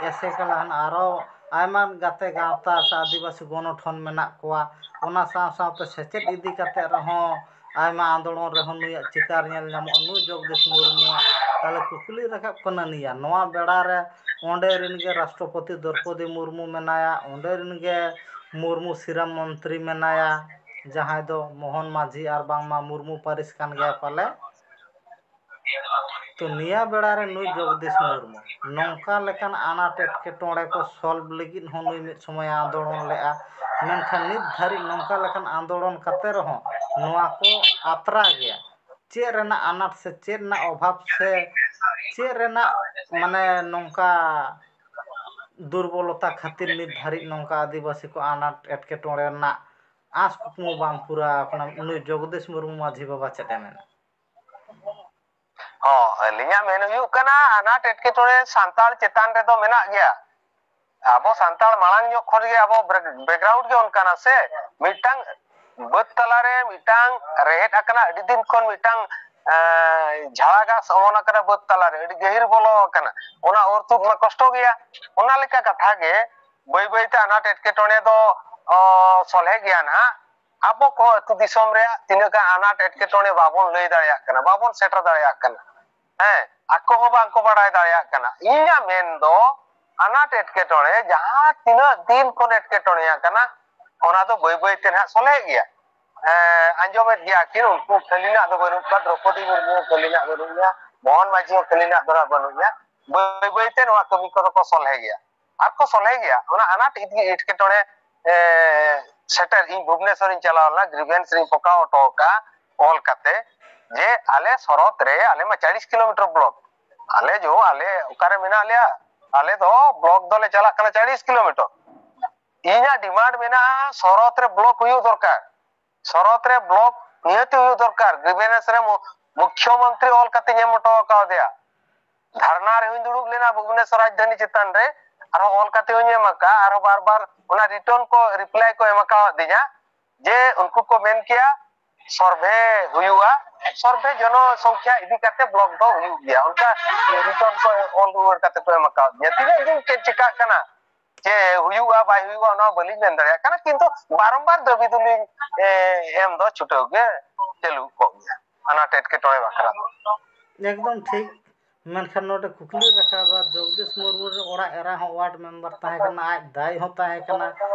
ᱮᱥᱮᱠᱟ ᱞᱟᱦᱟᱱ ᱟᱨᱚ ᱟᱭᱢᱟ ᱜᱟᱛᱮ ᱜᱟᱶᱛᱟ ᱥᱮ ᱟᱹᱫᱤᱵᱟᱹᱥᱤ ᱜᱚᱱᱚᱴᱷᱚᱱ ᱢᱮᱱᱟᱜ ᱠᱚᱣᱟ᱾ ᱚᱱᱟ ᱥᱟᱶ ᱥᱟᱶᱛᱮ ᱥᱮᱪᱮᱫ ᱤᱫᱤ ᱠᱟᱛᱮ ᱨᱮᱦᱚᱸ ᱟᱭᱢᱟ ᱟᱱᱫᱳᱞᱚᱱ ᱨᱮᱦᱚᱸ ᱱᱩᱭᱟᱜ ᱪᱤᱛᱟᱹᱨ ᱧᱮᱞ ᱧᱟᱢᱚᱜᱼᱟ, ᱱᱩᱭ ᱡᱚᱜᱽᱫᱤᱥ ᱢᱩᱨᱢᱩᱣᱟᱜ᱾ ᱛᱟᱦᱚᱞᱮ ᱠᱩᱠᱞᱤ ᱨᱟᱠᱟᱵ ᱠᱟᱱᱟ ᱱᱤᱭᱟᱹ, ᱱᱚᱣᱟ ᱵᱮᱲᱟ ᱨᱮ ᱚᱸᱰᱮ ᱨᱮᱱ ᱜᱮ ᱨᱟᱥᱴᱨᱚᱯᱚᱛᱤ ᱫᱨᱚᱯᱚᱫᱤ ᱢᱩᱨᱢᱩ ᱢᱮᱱᱟᱭᱟ, ᱚᱸᱰᱮ ᱨᱮᱱ ᱜᱮ ᱢᱩᱨᱢᱩ ᱥᱤᱨᱟᱹ ᱢᱚᱱᱛᱨᱤ ᱢᱮᱱᱟᱭᱟ, ᱡᱟᱦᱟᱸᱭ ᱫᱚ ᱢᱳᱦᱚᱱ ᱢᱟᱹᱡᱷᱤ ᱟᱨ ᱵᱟᱝᱢᱟ ᱢᱩᱨᱢᱩ ᱯᱟᱹᱨᱤᱥ ᱠᱟᱱ ᱜᱮᱭᱟ ᱯᱟᱞᱮ᱾ ᱛᱚ ᱱᱤᱭᱟᱹ ᱵᱮᱲᱟ ᱨᱮ ᱱᱩᱭ ᱡᱚᱜᱚᱫᱤᱥ ᱢᱩᱨᱢᱩ ᱱᱚᱝᱠᱟ ᱞᱮᱠᱟᱱ ᱟᱱᱟᱴ ᱮᱴᱠᱮᱴᱚᱬᱮ ᱠᱚ solve ᱞᱟᱹᱜᱤᱫ ᱦᱚᱸ ᱱᱩᱭ ᱢᱤᱫ ᱥᱚᱢᱚᱭ ᱟᱱᱫᱳᱲᱚᱱ ᱞᱮᱫᱼᱟ᱾ ᱢᱮᱱᱠᱷᱟᱱ ᱱᱤᱛ ᱫᱷᱟᱹᱨᱤᱡ ᱱᱚᱝᱠᱟ ᱞᱮᱠᱟᱱ ᱟᱱᱫᱳᱲᱚᱱ ᱠᱟᱛᱮ ᱨᱮᱦᱚᱸ ᱱᱚᱣᱟ ᱠᱚ ᱟᱛᱨᱟ ᱜᱮᱭᱟ᱾ ᱪᱮᱫ ᱨᱮᱱᱟᱜ ᱟᱱᱟᱴ ᱥᱮ ᱪᱮᱫ ᱨᱮᱱᱟᱜ ᱚᱵᱷᱟᱵᱽ ᱥᱮ ᱪᱮᱫ ᱨᱮᱱᱟᱜ ᱢᱟᱱᱮ ᱱᱚᱝᱠᱟ ᱫᱩᱨᱵᱚᱞᱚᱛᱟ ᱠᱷᱟᱹᱛᱤᱨ ᱱᱤᱛ ᱫᱷᱟᱹᱨᱤᱡ ᱱᱚᱝᱠᱟ ᱟᱹᱫᱤᱵᱟᱹᱥᱤ ᱠᱚ ᱟᱱᱟᱴ ᱮᱴᱠᱮᱴᱚᱬᱮ ᱨᱮᱱᱟᱜ ᱟᱸᱥ ᱠᱩᱠᱢᱩ ᱵᱟᱝ ᱯᱩᱨᱟᱹᱣ ᱟᱠᱟᱱᱟ? ᱱᱩᱭ ᱡᱚᱜᱚᱫᱤᱥ ᱢᱩᱨᱢᱩ ᱢᱟᱹᱡᱷᱤ ᱵᱟᱵᱟ ᱪᱮᱫ ᱮ ᱢᱮᱱᱟ? ᱦᱚᱸ, ᱟᱹᱞᱤᱧᱟᱜ ᱢᱮᱱ ᱦᱩᱭᱩᱜ ᱠᱟᱱᱟ, ᱟᱱᱟᱴ ᱮᱴᱠᱮᱴᱚᱬᱮ ᱥᱟᱱᱛᱟᱲ ᱪᱮᱛᱟᱱ ᱨᱮᱫᱚ ᱢᱮᱱᱟᱜ ᱜᱮᱭᱟ᱾ ᱟᱵᱚ ᱥᱟᱱᱛᱟᱲ ᱢᱟᱲᱟᱝ ᱧᱚᱜ ᱠᱷᱚᱱ ᱜᱮ ᱟᱵᱚ background ᱜᱮ ᱚᱱᱠᱟᱱᱟ ᱥᱮ, ᱢᱤᱫᱴᱟᱝ ᱵᱟᱹᱫᱽ ᱛᱟᱞᱟᱨᱮ ᱢᱤᱫᱴᱟᱝ ᱨᱮᱦᱮᱫ ᱟᱠᱟᱱᱟ, ᱟᱹᱰᱤ ᱫᱤᱱ ᱠᱷᱚᱱ ᱢᱤᱫᱴᱟᱝ ᱮᱸ, ᱡᱷᱟᱲᱟ ᱜᱷᱟᱥ ᱚᱢᱚᱱ ᱟᱠᱟᱱᱟ ᱵᱟᱹᱫᱽ ᱛᱟᱞᱟᱨᱮ, ᱟᱹᱰᱤ ᱜᱟᱹᱦᱤᱨ ᱵᱚᱞᱚ ᱟᱠᱟᱱᱟ, ᱚᱱᱟ ᱚᱨ ᱛᱩᱫ ᱢᱟ ᱠᱚᱥᱴᱚ ᱜᱮᱭᱟ᱾ ᱚᱱᱟ ᱞᱮᱠᱟ ᱠᱟᱛᱷᱟ ᱜᱮ ᱵᱟᱹᱭ ᱵᱟᱹᱭᱛᱮ ᱟᱱᱟᱴ ᱮᱴᱠᱮᱴᱚᱬᱮ ᱫᱚ ᱚ, ᱥᱚᱞᱦᱮ ᱜᱮᱭᱟ ᱱᱟᱦᱟᱜ᱾ ᱟᱵᱚ ᱠᱚᱦᱚᱸ ᱟᱹᱛᱩ ᱫᱤᱥᱚᱢ ᱨᱮᱭᱟᱜ ᱛᱤᱱᱟᱹᱜ ᱜᱟᱱ ᱟᱱᱟᱴ ᱮᱴᱠᱮᱴᱚᱬᱮ ᱵᱟᱵᱚᱱ ᱞᱟᱹᱭ ᱫᱟᱲᱮᱭᱟᱜ ᱠᱟᱱᱟ, ᱵᱟᱵᱚᱱ ᱥᱮᱴᱮᱨ ᱫᱟᱲᱮᱭᱟᱜ ᱠᱟᱱᱟ᱾ ᱦᱮᱸ, ᱟᱠᱚ ᱦᱚᱸ ᱵᱟᱝ ᱠᱚ ᱵᱟᱲᱟᱭ ᱫᱟᱲᱮᱭᱟᱜ ᱠᱟᱱᱟ᱾ ᱤᱧᱟᱹᱜ ᱢᱮᱱ ᱫᱚ ᱟᱱᱟᱴ ᱮᱴᱠᱮᱴᱚᱬᱮ ᱡᱟᱦᱟᱸ ᱛᱤᱱᱟᱹᱜ ᱫᱤᱱ ᱠᱷᱚᱱ ᱮᱴᱠᱮᱴᱚᱬᱮ ᱟᱠᱟᱱᱟ, ᱚᱱᱟ ᱫᱚ ᱵᱟᱹᱭ ᱵᱟᱹᱭ ᱛᱮ ᱱᱟᱦᱟᱜ ᱥᱚᱞᱦᱮᱜ ᱜᱮᱭᱟ᱾ ᱦᱮᱸ, ᱟᱸᱡᱚᱢᱮᱫ ᱜᱮᱭᱟ ᱠᱤᱱ, ᱩᱱᱠᱩ ᱠᱷᱟᱹᱞᱤ ᱱᱟᱜ ᱫᱚ ᱵᱟᱹᱱᱩᱜ ᱠᱚᱣᱟ, ᱫᱨᱚᱯᱚᱫᱤ ᱢᱩᱨᱢᱩ ᱦᱚᱸ ᱠᱷᱟᱹᱞᱤ ᱱᱟᱜ ᱵᱟᱹᱱᱩᱜ ᱜᱮᱭᱟ, ᱢᱳᱦᱚᱱ ᱢᱟᱹᱡᱷᱤ ᱦᱚᱸ ᱠᱷᱟᱹᱞᱤ ᱱᱟᱜ ᱫᱚ ᱱᱟᱜ ᱵᱟᱹᱱᱩᱜ ᱜᱮᱭᱟ᱾ ᱵᱟᱹᱭ ᱵᱟᱹᱭ ᱛᱮ ᱱᱚᱣᱟ ᱠᱟᱹᱢᱤ ᱠᱚᱫᱚ ᱠᱚ ᱥᱚᱞᱦᱮ ᱜᱮᱭᱟ᱾ ᱟᱨ ᱠᱚ ᱥᱚᱞᱦᱮ ᱜᱮᱭᱟ᱾ ᱚᱱᱟ ᱟᱱᱟᱴ ᱤᱫᱤ ᱮᱴᱠᱮᱴᱚᱬᱮ, ᱮ, ᱥᱮᱴᱮᱨ, ᱤᱧ ᱵᱷᱩᱵᱽᱱᱮᱥᱚᱨ ᱤᱧ ᱪᱟᱞᱟᱣ ᱞᱮᱱᱟ, grievance ᱨᱤᱧ ᱯᱚᱠᱟᱣ ᱦᱚᱴᱚ ᱠᱟᱜᱼᱟ ᱚᱞ ᱠᱟᱛᱮ, ᱡᱮ ᱟᱞᱮ ᱥᱚᱨᱚᱛ ᱨᱮ, ᱟᱞᱮ ᱢᱟ ᱪᱟᱞᱤᱥ ᱠᱤᱞᱳᱢᱤᱴᱟᱨ block, ᱟᱞᱮ ᱡᱚ ᱟᱞᱮ ᱚᱠᱟᱨᱮ ᱢᱮᱱᱟᱜ ᱞᱮᱭᱟ, ᱟᱞᱮ ᱫᱚ block ᱫᱚᱞᱮ ᱪᱟᱞᱟᱜ ᱠᱟᱱᱟ ᱪᱟᱞᱤᱥ ᱠᱤᱞᱳᱢᱤᱴᱟᱨ᱾ ᱤᱧᱟᱹᱜ demand ᱢᱮᱱᱟᱜᱼᱟ, ᱥᱚᱨᱚᱛ ᱨᱮ block ᱦᱩᱭᱩᱜ ᱫᱚᱨᱠᱟᱨ, ᱥᱚᱨᱚᱛ ᱨᱮ block ᱱᱤᱦᱟᱹᱛᱤ ᱦᱩᱭᱩᱜ ᱫᱚᱨᱠᱟᱨ᱾ grievance ᱨᱮ ᱢᱩ-, ᱢᱩᱠᱷᱭᱚᱢᱚᱱᱛᱨᱤ ᱚᱞ ᱠᱟᱛᱮᱧ ᱮᱢ ᱦᱚᱴᱚ ᱠᱟᱣᱫᱮᱭᱟ᱾ ᱫᱷᱟᱨᱱᱟ ᱨᱮᱦᱚᱸᱧ ᱫᱩᱲᱩᱵ ᱞᱮᱱᱟ ᱵᱷᱩᱵᱽᱱᱮᱥᱚᱨ ᱨᱟᱡᱽᱫᱷᱟᱱᱤ ᱪᱮᱛᱟᱱ ᱨᱮ, ᱟᱨᱦᱚᱸ ᱚᱞ ᱠᱟᱛᱮ ᱦᱚᱸᱧ ᱮᱢ ᱟᱠᱟᱫᱼᱟ, ᱟᱨᱦᱚᱸ ᱵᱟᱨ ᱵᱟᱨ ᱚᱱᱟ return ᱠᱚ, reply ᱠᱚ ᱮᱢ ᱟᱠᱟᱣᱟᱫᱤᱧᱟ ᱡᱮ ᱩᱱᱠᱩ ᱠᱚ ᱢᱮᱱ ᱠᱮᱭᱟ survey ᱦᱩᱭᱩᱜᱼᱟ, survey ᱡᱚᱱᱚᱥᱚᱝᱠᱷᱟ ᱤᱫᱤ ᱠᱟᱛᱮ block ᱫᱚ ᱦᱩᱭᱩᱜ ᱜᱮᱭᱟ᱾ ᱚᱱᱠᱟ return ᱠᱚ ᱚᱞ ᱨᱩᱣᱟᱹᱲ ᱠᱟᱛᱮ ᱠᱚ ᱮᱢ ᱟᱠᱟᱣᱟᱫᱤᱧᱟ᱾ ᱛᱤᱱᱟᱹᱜ ᱫᱤᱱ ᱪᱮᱫ ᱪᱤᱠᱟᱹᱜ ᱠᱟᱱᱟ, ᱪᱮ ᱦᱩᱭᱩᱜᱼᱟ ᱵᱟᱭ ᱦᱩᱭᱩᱜᱼᱟ, ᱚᱱᱟ ᱵᱟᱹᱞᱤᱧ ᱢᱮᱱ ᱫᱟᱲᱮᱭᱟᱜ ᱠᱟᱱᱟ, ᱠᱤᱱᱛᱩ ᱵᱟᱨᱚᱢᱵᱟᱨ ᱫᱟᱹᱵᱤ ᱫᱚᱞᱤᱧ, ᱮ, ᱮᱢ ᱫᱚ ᱪᱷᱩᱴᱟᱹᱣ ᱜᱮ ᱪᱟᱹᱞᱩ ᱠᱚᱜ ᱜᱮᱭᱟ ᱟᱱᱟᱴ ᱮᱴᱠᱮᱴᱚᱬᱮ ᱵᱟᱠᱷᱨᱟ ᱫᱚ᱾ ᱮᱠᱫᱚᱢ ᱴᱷᱤᱠ᱾ ᱢᱮᱱᱠᱷᱟᱱ ᱱᱚᱰᱮ ᱠᱩᱠᱞᱤ ᱨᱟᱠᱟᱵᱟ, ᱡᱚᱜᱽᱫᱤᱥ ᱢᱩᱨᱢᱩ ᱨᱮᱱ ᱚᱲᱟᱜ ᱮᱨᱟ ᱦᱚᱸ ᱣᱟᱨᱰ ᱢᱮᱢᱵᱟᱨ ᱛᱟᱦᱮᱸ ᱠᱟᱱᱟ, ᱟᱡ ᱫᱟᱭ ᱦᱚᱸ ᱛᱟᱦᱮᱸ ᱠᱟᱱᱟ,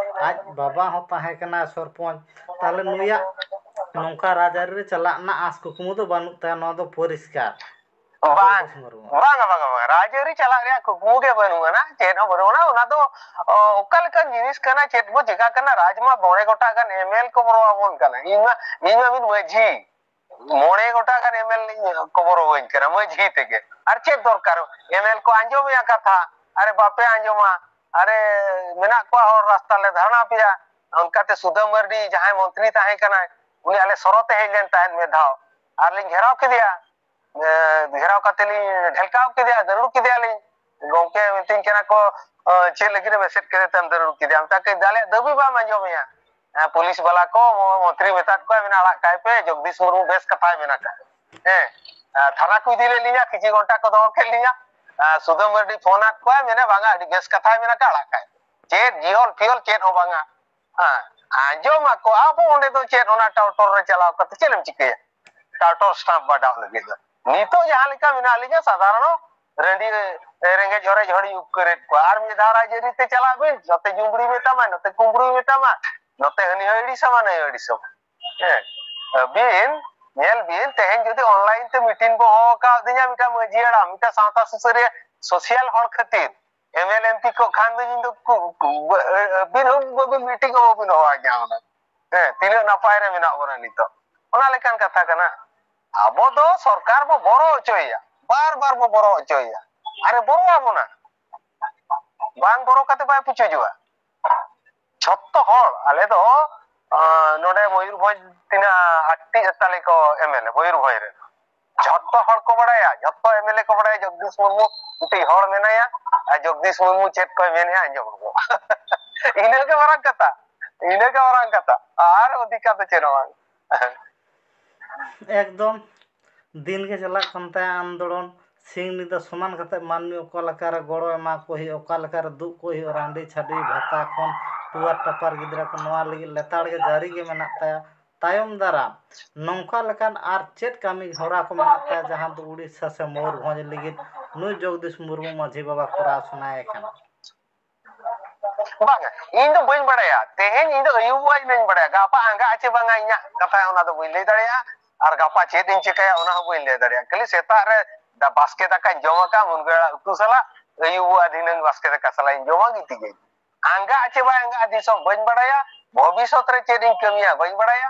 ᱟᱡ ᱵᱟᱵᱟ ᱦᱚᱸ ᱛᱟᱦᱮᱸ ᱠᱟᱱᱟ ᱥᱚᱨᱯᱚᱧᱪ, ᱛᱟᱦᱚᱞᱮ ᱱᱩᱭᱟᱜ ᱱᱚᱝᱠᱟ ᱨᱟᱡᱽᱟᱹᱨᱤ ᱨᱮ ᱪᱟᱞᱟᱜ ᱨᱮᱱᱟᱜ ᱟᱸᱥ ᱠᱩᱠᱢᱩ ᱫᱚ ᱵᱟᱹᱱᱩᱜ ᱛᱟᱭᱟ, ᱱᱚᱣᱟ ᱫᱚ ᱯᱚᱨᱤᱥᱠᱟᱨ᱾ ᱵᱟᱝ, ᱡᱚᱜᱽᱫᱤᱥ ᱢᱩᱨᱢᱩ᱾ ᱵᱟᱝᱟ, ᱵᱟᱝᱟ, ᱵᱟᱝᱟ, ᱨᱟᱡᱽᱟᱹᱨᱤ ᱪᱟᱞᱟᱜ ᱨᱮᱭᱟᱜ ᱠᱩᱠᱢᱩ ᱜᱮ ᱵᱟᱹᱱᱩᱜ ᱟᱱᱟ, ᱪᱮᱫ ᱦᱚᱸ ᱵᱟᱹᱱᱩᱜ ᱟᱱᱟ᱾ ᱚᱱᱟ ᱫᱚ, ᱚ, ᱚᱠᱟ ᱞᱮᱠᱟᱱ ᱡᱤᱱᱤᱥ ᱠᱟᱱᱟ, ᱪᱮᱫ ᱵᱚ ᱪᱮᱠᱟ ᱠᱟᱱᱟ, ᱨᱟᱡᱽ ᱢᱟ ᱢᱚᱬᱮ ᱜᱚᱴᱟᱝ ᱜᱟᱱ ᱮᱢᱮᱞ ᱠᱚ ᱵᱚᱨᱚ ᱟᱵᱚᱱ ᱠᱟᱱᱟ᱾ ᱤᱧ ᱢᱟ, ᱤᱧ ᱢᱟ ᱢᱤᱫ ᱢᱟᱹᱡᱷᱤ, ᱢᱚᱬᱮ ᱜᱚᱴᱟᱝ ᱜᱟᱱ ᱮᱢᱮᱞ ᱤᱧ ᱠᱚᱵᱚᱨᱚ ᱟᱹᱧ ᱠᱟᱱᱟ ᱢᱟᱹᱡᱷᱤ ᱛᱮᱜᱮ᱾ ᱟᱨ ᱪᱮᱫ ᱫᱚᱨᱠᱟᱨ? ᱮᱢᱮᱞ ᱠᱚ ᱟᱸᱡᱚᱢᱮᱭᱟ ᱠᱟᱛᱷᱟ, ᱟᱨᱮ ᱵᱟᱯᱮ ᱟᱸᱡᱚᱢᱟ, ᱟᱨᱮ ᱢᱮᱱᱟᱜ ᱠᱚᱣᱟ ᱦᱚᱲ ᱨᱟᱥᱛᱟ ᱞᱮ ᱫᱷᱟᱨᱱᱟ ᱯᱮᱭᱟ᱾ ᱚᱱᱠᱟᱛᱮ ᱥᱩᱫᱟᱹᱢ ᱢᱟᱨᱰᱤ ᱡᱟᱦᱟᱸᱭ ᱢᱚᱱᱛᱨᱤ ᱛᱟᱦᱮᱸ ᱠᱟᱱᱟᱭ, ᱩᱱᱤ ᱟᱞᱮ ᱥᱚᱨᱚᱛᱮ ᱦᱮᱡ ᱞᱮᱱ ᱛᱟᱦᱮᱸᱫ ᱢᱤᱫ ᱫᱷᱟᱣ, ᱟᱨ ᱞᱤᱧ ᱜᱷᱮᱨᱟᱣ ᱠᱮᱫᱮᱭᱟ᱾ ᱮ, ᱜᱷᱮᱨᱟᱣ ᱠᱟᱛᱮ ᱞᱤᱧ ᱰᱷᱮᱞᱠᱟᱣ ᱠᱮᱫᱮᱭᱟ, ᱫᱟᱹᱨᱩᱲ ᱠᱮᱫᱮᱭᱟᱞᱤᱧ᱾ ᱜᱚᱢᱠᱮ ᱢᱤᱛᱟᱹᱧ ᱠᱟᱱᱟ ᱠᱚ, ᱚ, "ᱪᱮᱫ ᱞᱟᱹᱜᱤᱫ ᱮᱢ ᱮᱥᱮᱫ ᱠᱮᱫᱮ ᱛᱮᱢ ᱫᱟᱹᱨᱩᱲ ᱠᱮᱫᱮᱭᱟ?" ᱢᱮᱛᱟ ᱠᱮᱫ, "ᱟᱞᱮᱭᱟᱜ ᱫᱟᱹᱵᱤ ᱵᱟᱢ ᱟᱸᱡᱚᱢᱮᱭᱟ?" ᱦᱮᱸ, ᱯᱩᱞᱤᱥ ᱵᱟᱞᱟ ᱠᱚ, ᱢᱚᱱᱛᱨᱤ ᱢᱮᱛᱟᱫ ᱠᱚᱣᱟ, ᱢᱮᱱᱟ, "ᱟᱲᱟᱜ ᱠᱟᱭ ᱯᱮ, ᱡᱚᱜᱽᱫᱤᱥ ᱢᱩᱨᱢᱩ ᱵᱮᱥ ᱠᱟᱛᱷᱟᱭ ᱢᱮᱱᱟ ᱠᱟᱜ᱾ ᱦᱮᱸ, ᱟᱨ ᱛᱷᱟᱱᱟ ᱠᱚ ᱤᱫᱤ ᱞᱮᱫ ᱞᱤᱧᱟ, ᱠᱤᱪᱷᱩ ᱜᱷᱚᱱᱴᱟ ᱠᱚ ᱫᱚᱦᱚ ᱠᱮᱫ ᱞᱤᱧᱟ, ᱟᱨ ᱥᱩᱫᱟᱹᱢ ᱢᱟᱨᱰᱤ ᱯᱷᱳᱱ ᱟᱫ ᱠᱚᱣᱟᱭ, ᱢᱮᱱᱟ, 'ᱵᱟᱝᱟ, ᱟᱹᱰᱤ ᱵᱮᱥ ᱠᱟᱛᱷᱟᱭ ᱢᱮᱱᱟ ᱠᱟᱜ, ᱟᱲᱟᱜ ᱠᱟᱭ ᱯᱮ᱾ ᱪᱮᱫ ᱡᱤᱦᱚᱞ ᱯᱷᱤᱦᱚᱞ ᱪᱮᱫ ᱦᱚᱸ ᱵᱟᱝᱟ᱾ ᱦᱮᱸ, ᱟᱸᱡᱚᱢ ᱟᱠᱚ, ᱟᱵᱚ ᱚᱸᱰᱮ ᱫᱚ ᱪᱮᱫ ᱚᱱᱟ ᱴᱟᱣᱴᱚᱨ ᱨᱮ ᱪᱟᱞᱟᱣ ᱠᱟᱛᱮ ᱪᱮᱫ ᱮᱢ ᱪᱤᱠᱟᱹᱭᱟ? ᱴᱟᱣᱴᱚᱨ ᱥᱴᱟᱢᱯ ᱵᱟᱰᱟᱣ ᱞᱟᱹᱜᱤᱫ ᱫᱚ᱾ ᱱᱤᱛᱚᱜ ᱡᱟᱦᱟᱸ ᱞᱮᱠᱟ ᱢᱮᱱᱟᱜ ᱞᱤᱧᱟ, ᱥᱟᱫᱷᱟᱨᱚᱱ ᱨᱮᱸᱰᱤ, ᱨᱮᱸᱜᱮᱡ ᱚᱨᱮᱡ ᱦᱚᱲᱤᱧ ᱩᱯᱠᱟᱹᱨᱮᱫ ᱠᱚᱣᱟ᱾ ᱟᱨ ᱢᱤᱫ ᱫᱷᱟᱣ ᱨᱟᱡᱽᱟᱹᱨᱤ ᱛᱮ ᱪᱟᱞᱟᱜ ᱵᱤᱱ, ᱱᱚᱛᱮ ᱡᱩᱢᱵᱽᱲᱤ ᱢᱮᱛᱟᱢᱟ, ᱱᱚᱛᱮ ᱠᱩᱢᱵᱽᱲᱩᱭ ᱢᱮᱛᱟᱢᱟ, ᱱᱚᱛᱮ ᱦᱟᱹᱱᱤ ᱦᱚᱸ ᱟᱹᱲᱤᱥᱟᱢᱟ, ᱱᱟᱹᱭ ᱦᱚᱸ ᱟᱹᱲᱤᱥᱟᱢᱟ᱾ ᱦᱮᱸ, ᱟᱹᱵᱤᱱ ᱧᱮᱞ ᱵᱤᱱ, ᱛᱮᱦᱮᱧ ᱡᱩᱫᱤ online ᱛᱮ meeting ᱵᱚ ᱦᱚᱦᱚ ᱟᱠᱟᱫᱤᱧᱟ ᱢᱤᱫᱴᱟᱝ ᱢᱟᱹᱡᱷᱤ ᱦᱟᱲᱟᱢ, ᱢᱤᱫᱴᱟᱝ ᱥᱟᱶᱛᱟ ᱥᱩᱥᱟᱹᱨᱤᱭᱟᱹ, social ᱦᱚᱲ ᱠᱷᱟᱹᱛᱤᱨ, MLA MP ᱠᱚᱜ ᱠᱷᱟᱱ ᱫᱚ ᱤᱧ ᱫᱚ ᱠᱩ-, ᱠᱩ-, ᱵᱟᱹ-, ᱟᱹᱵᱤᱱ ᱦᱚᱸ ᱵᱟᱹᱵᱤᱱ meeting ᱦᱚᱸ ᱵᱟᱹᱵᱤᱱ ᱦᱚᱦᱚ ᱟᱹᱧᱟ ᱚᱱᱟ᱾ ᱦᱮᱸ, ᱛᱤᱱᱟᱹᱜ ᱱᱟᱯᱟᱭ ᱨᱮ ᱢᱮᱱᱟᱜ ᱵᱚᱱᱟ ᱱᱤᱛᱚᱜ᱾ ᱚᱱᱟ ᱞᱮᱠᱟᱱ ᱠᱟᱛᱷᱟ ᱠᱟᱱᱟ᱾ ᱟᱵᱚ ᱫᱚ ᱥᱚᱨᱠᱟᱨ ᱵᱚ ᱵᱚᱨᱚ ᱦᱚᱪᱚᱭᱮᱭᱟ, ᱵᱟᱨ ᱵᱟᱨ ᱵᱚ ᱵᱚᱨᱚ ᱦᱚᱪᱚᱭᱮᱭᱟ᱾ ᱟᱨᱮ ᱵᱚᱨᱚ ᱟᱵᱚᱱᱟ, ᱵᱟᱝ ᱵᱚᱨᱚ ᱠᱟᱛᱮ ᱵᱟᱭ ᱯᱩᱪᱩᱡᱚᱜᱼᱟ᱾ ᱡᱷᱚᱛᱚ ᱦᱚᱲ, ᱟᱞᱮ ᱫᱚ, ᱟᱸ, ᱱᱚᱰᱮ ᱢᱚᱭᱩᱨᱵᱷᱚᱸᱡᱽ ᱛᱤᱱᱟᱹᱜ ᱟᱴᱴᱤ ᱛᱟᱞᱮ ᱠᱚ MLA ᱢᱚᱭᱩᱨᱵᱷᱚᱸᱡᱽ ᱨᱮ, ᱡᱷᱚᱛᱚ ᱦᱚᱲ ᱠᱚ ᱵᱟᱲᱟᱭᱟ, ᱡᱷᱚᱛᱚ MLA ᱠᱚ ᱵᱟᱲᱟᱭᱟ ᱡᱚᱜᱽᱫᱤᱥ ᱢᱩᱨᱢᱩ ᱢᱤᱫᱴᱤᱡ ᱦᱚᱲ ᱢᱮᱱᱟᱭᱟ, ᱟᱨ ᱡᱚᱜᱽᱫᱤᱥ ᱢᱩᱨᱢᱩ ᱪᱮᱫ ᱠᱚᱭ ᱢᱮᱱᱮᱜᱼᱟ ᱟᱸᱡᱚᱢ ᱟᱵᱚ᱾ ᱤᱱᱟᱹ ᱜᱮ ᱢᱟᱨᱟᱝ ᱠᱟᱛᱷᱟ, ᱤᱱᱟᱹ ᱜᱮ ᱢᱟᱨᱟᱝ ᱠᱟᱛᱷᱟ, ᱟᱨ ᱚᱫᱷᱤᱠᱟᱨ ᱫᱚ ᱪᱮᱫ ᱦᱚᱸ ᱵᱟᱝ᱾ ᱮᱠᱫᱚᱢ ᱫᱤᱱ ᱜᱮ ᱪᱟᱞᱟᱜ ᱠᱟᱱ ᱛᱟᱭᱟ ᱟᱱᱫᱳᱲᱚᱱ᱾ ᱥᱤᱧ ᱧᱤᱫᱟᱹ ᱥᱚᱢᱟᱱ ᱠᱟᱛᱮ ᱢᱟᱹᱱᱢᱤ ᱚᱠᱟ ᱞᱮᱠᱟᱨᱮ ᱜᱚᱲᱚ ᱮᱢᱟ ᱠᱚ ᱦᱩᱭᱩᱜᱼᱟ, ᱚᱠᱟ ᱞᱮᱠᱟᱨᱮ ᱫᱩᱜ ᱠᱚ ᱦᱩᱭᱩᱜᱼᱟ, ᱨᱟᱺᱰᱤ ᱪᱷᱟᱹᱰᱣᱤ ᱵᱷᱟᱛᱟ ᱠᱷᱚᱱ ᱴᱩᱣᱟᱨ ᱴᱟᱯᱟᱨ ᱜᱤᱫᱽᱨᱟᱹ ᱠᱚ, ᱱᱚᱣᱟ ᱞᱟᱹᱜᱤᱫ ᱞᱮᱛᱟᱲ ᱜᱮ ᱡᱟᱹᱨᱤ ᱜᱮ ᱢᱮᱱᱟᱜ ᱛᱟᱭᱟ᱾ ᱛᱟᱭᱚᱢ ᱫᱟᱨᱟᱢ ᱱᱚᱝᱠᱟ ᱞᱮᱠᱟᱱ ᱟᱨ ᱪᱮᱫ ᱠᱟᱹᱢᱤ ᱦᱚᱨᱟ ᱠᱚ ᱢᱮᱱᱟᱜ ᱛᱟᱭᱟ, ᱡᱟᱦᱟᱸ ᱫᱚ ᱩᱲᱤᱥᱥᱟ ᱥᱮ ᱢᱚᱭᱩᱨᱵᱷᱚᱸᱡᱽ ᱞᱟᱹᱜᱤᱫ ᱱᱩᱭ ᱡᱚᱜᱽᱫᱤᱥ ᱢᱩᱨᱢᱩ ᱢᱟᱹᱡᱷᱤ ᱵᱟᱵᱟ ᱠᱚᱨᱟᱣ ᱥᱟᱱᱟᱭᱮ ᱠᱟᱱᱟ? ᱵᱟᱝᱟ, ᱤᱧ ᱫᱚ ᱵᱟᱹᱧ ᱵᱟᱲᱟᱭᱟ᱾ ᱛᱮᱦᱮᱧ ᱤᱧ ᱫᱚ ᱟᱹᱭᱩᱵᱚᱜᱼᱟ ᱤᱧ ᱵᱟᱹᱧ ᱵᱟᱲᱟᱭᱟ, ᱜᱟᱯᱟ ᱟᱸᱜᱟᱜᱼᱟ ᱪᱮ ᱵᱟᱝᱟ ᱤᱧᱟᱹᱜ ᱠᱟᱛᱷᱟ ᱚᱱᱟ ᱫᱚ ᱵᱟᱹᱧ ᱞᱟᱹᱭ ᱫᱟᱲᱮᱭᱟᱜᱼᱟ, ᱟᱨ ᱜᱟᱯᱟ ᱪᱮᱫ ᱤᱧ ᱪᱤᱠᱟᱹᱭᱟ ᱚᱱᱟ ᱦᱚᱸ ᱵᱟᱹᱧ ᱞᱟᱹᱭ ᱫᱟᱲᱮᱭᱟᱜᱼᱟ᱾ ᱠᱷᱟᱹᱞᱤ ᱥᱮᱛᱟᱜ ᱨᱮ ᱫᱟ-, ᱵᱟᱥᱠᱮ ᱫᱟᱠᱟᱧ ᱡᱚᱢ ᱟᱠᱟᱫ, ᱢᱩᱱᱜᱟᱹ ᱟᱲᱟᱜ ᱩᱛᱩ ᱥᱟᱞᱟᱜ, ᱟᱹᱭᱩᱵᱚᱜᱼᱟ ᱫᱷᱤᱱᱟᱹᱝ ᱵᱟᱥᱠᱮ ᱫᱟᱠᱟ ᱥᱟᱞᱟᱜ ᱤᱧ ᱡᱚᱢᱟ, ᱜᱤᱛᱤᱡᱟᱹᱧ᱾ ᱟᱸᱜᱟᱜᱼᱟ ᱪᱮ ᱵᱟᱭ ᱟᱸᱜᱟᱜᱼᱟ ᱫᱤᱥᱚᱢ ᱵᱟᱹᱧ ᱵᱟᱲᱟᱭᱟ, ᱵᱷᱚᱵᱤᱥᱥᱚᱛ ᱨᱮ ᱪᱮᱫ ᱤᱧ ᱠᱟᱹᱢᱤᱭᱟ ᱵᱟᱹᱧ ᱵᱟᱲᱟᱭᱟ,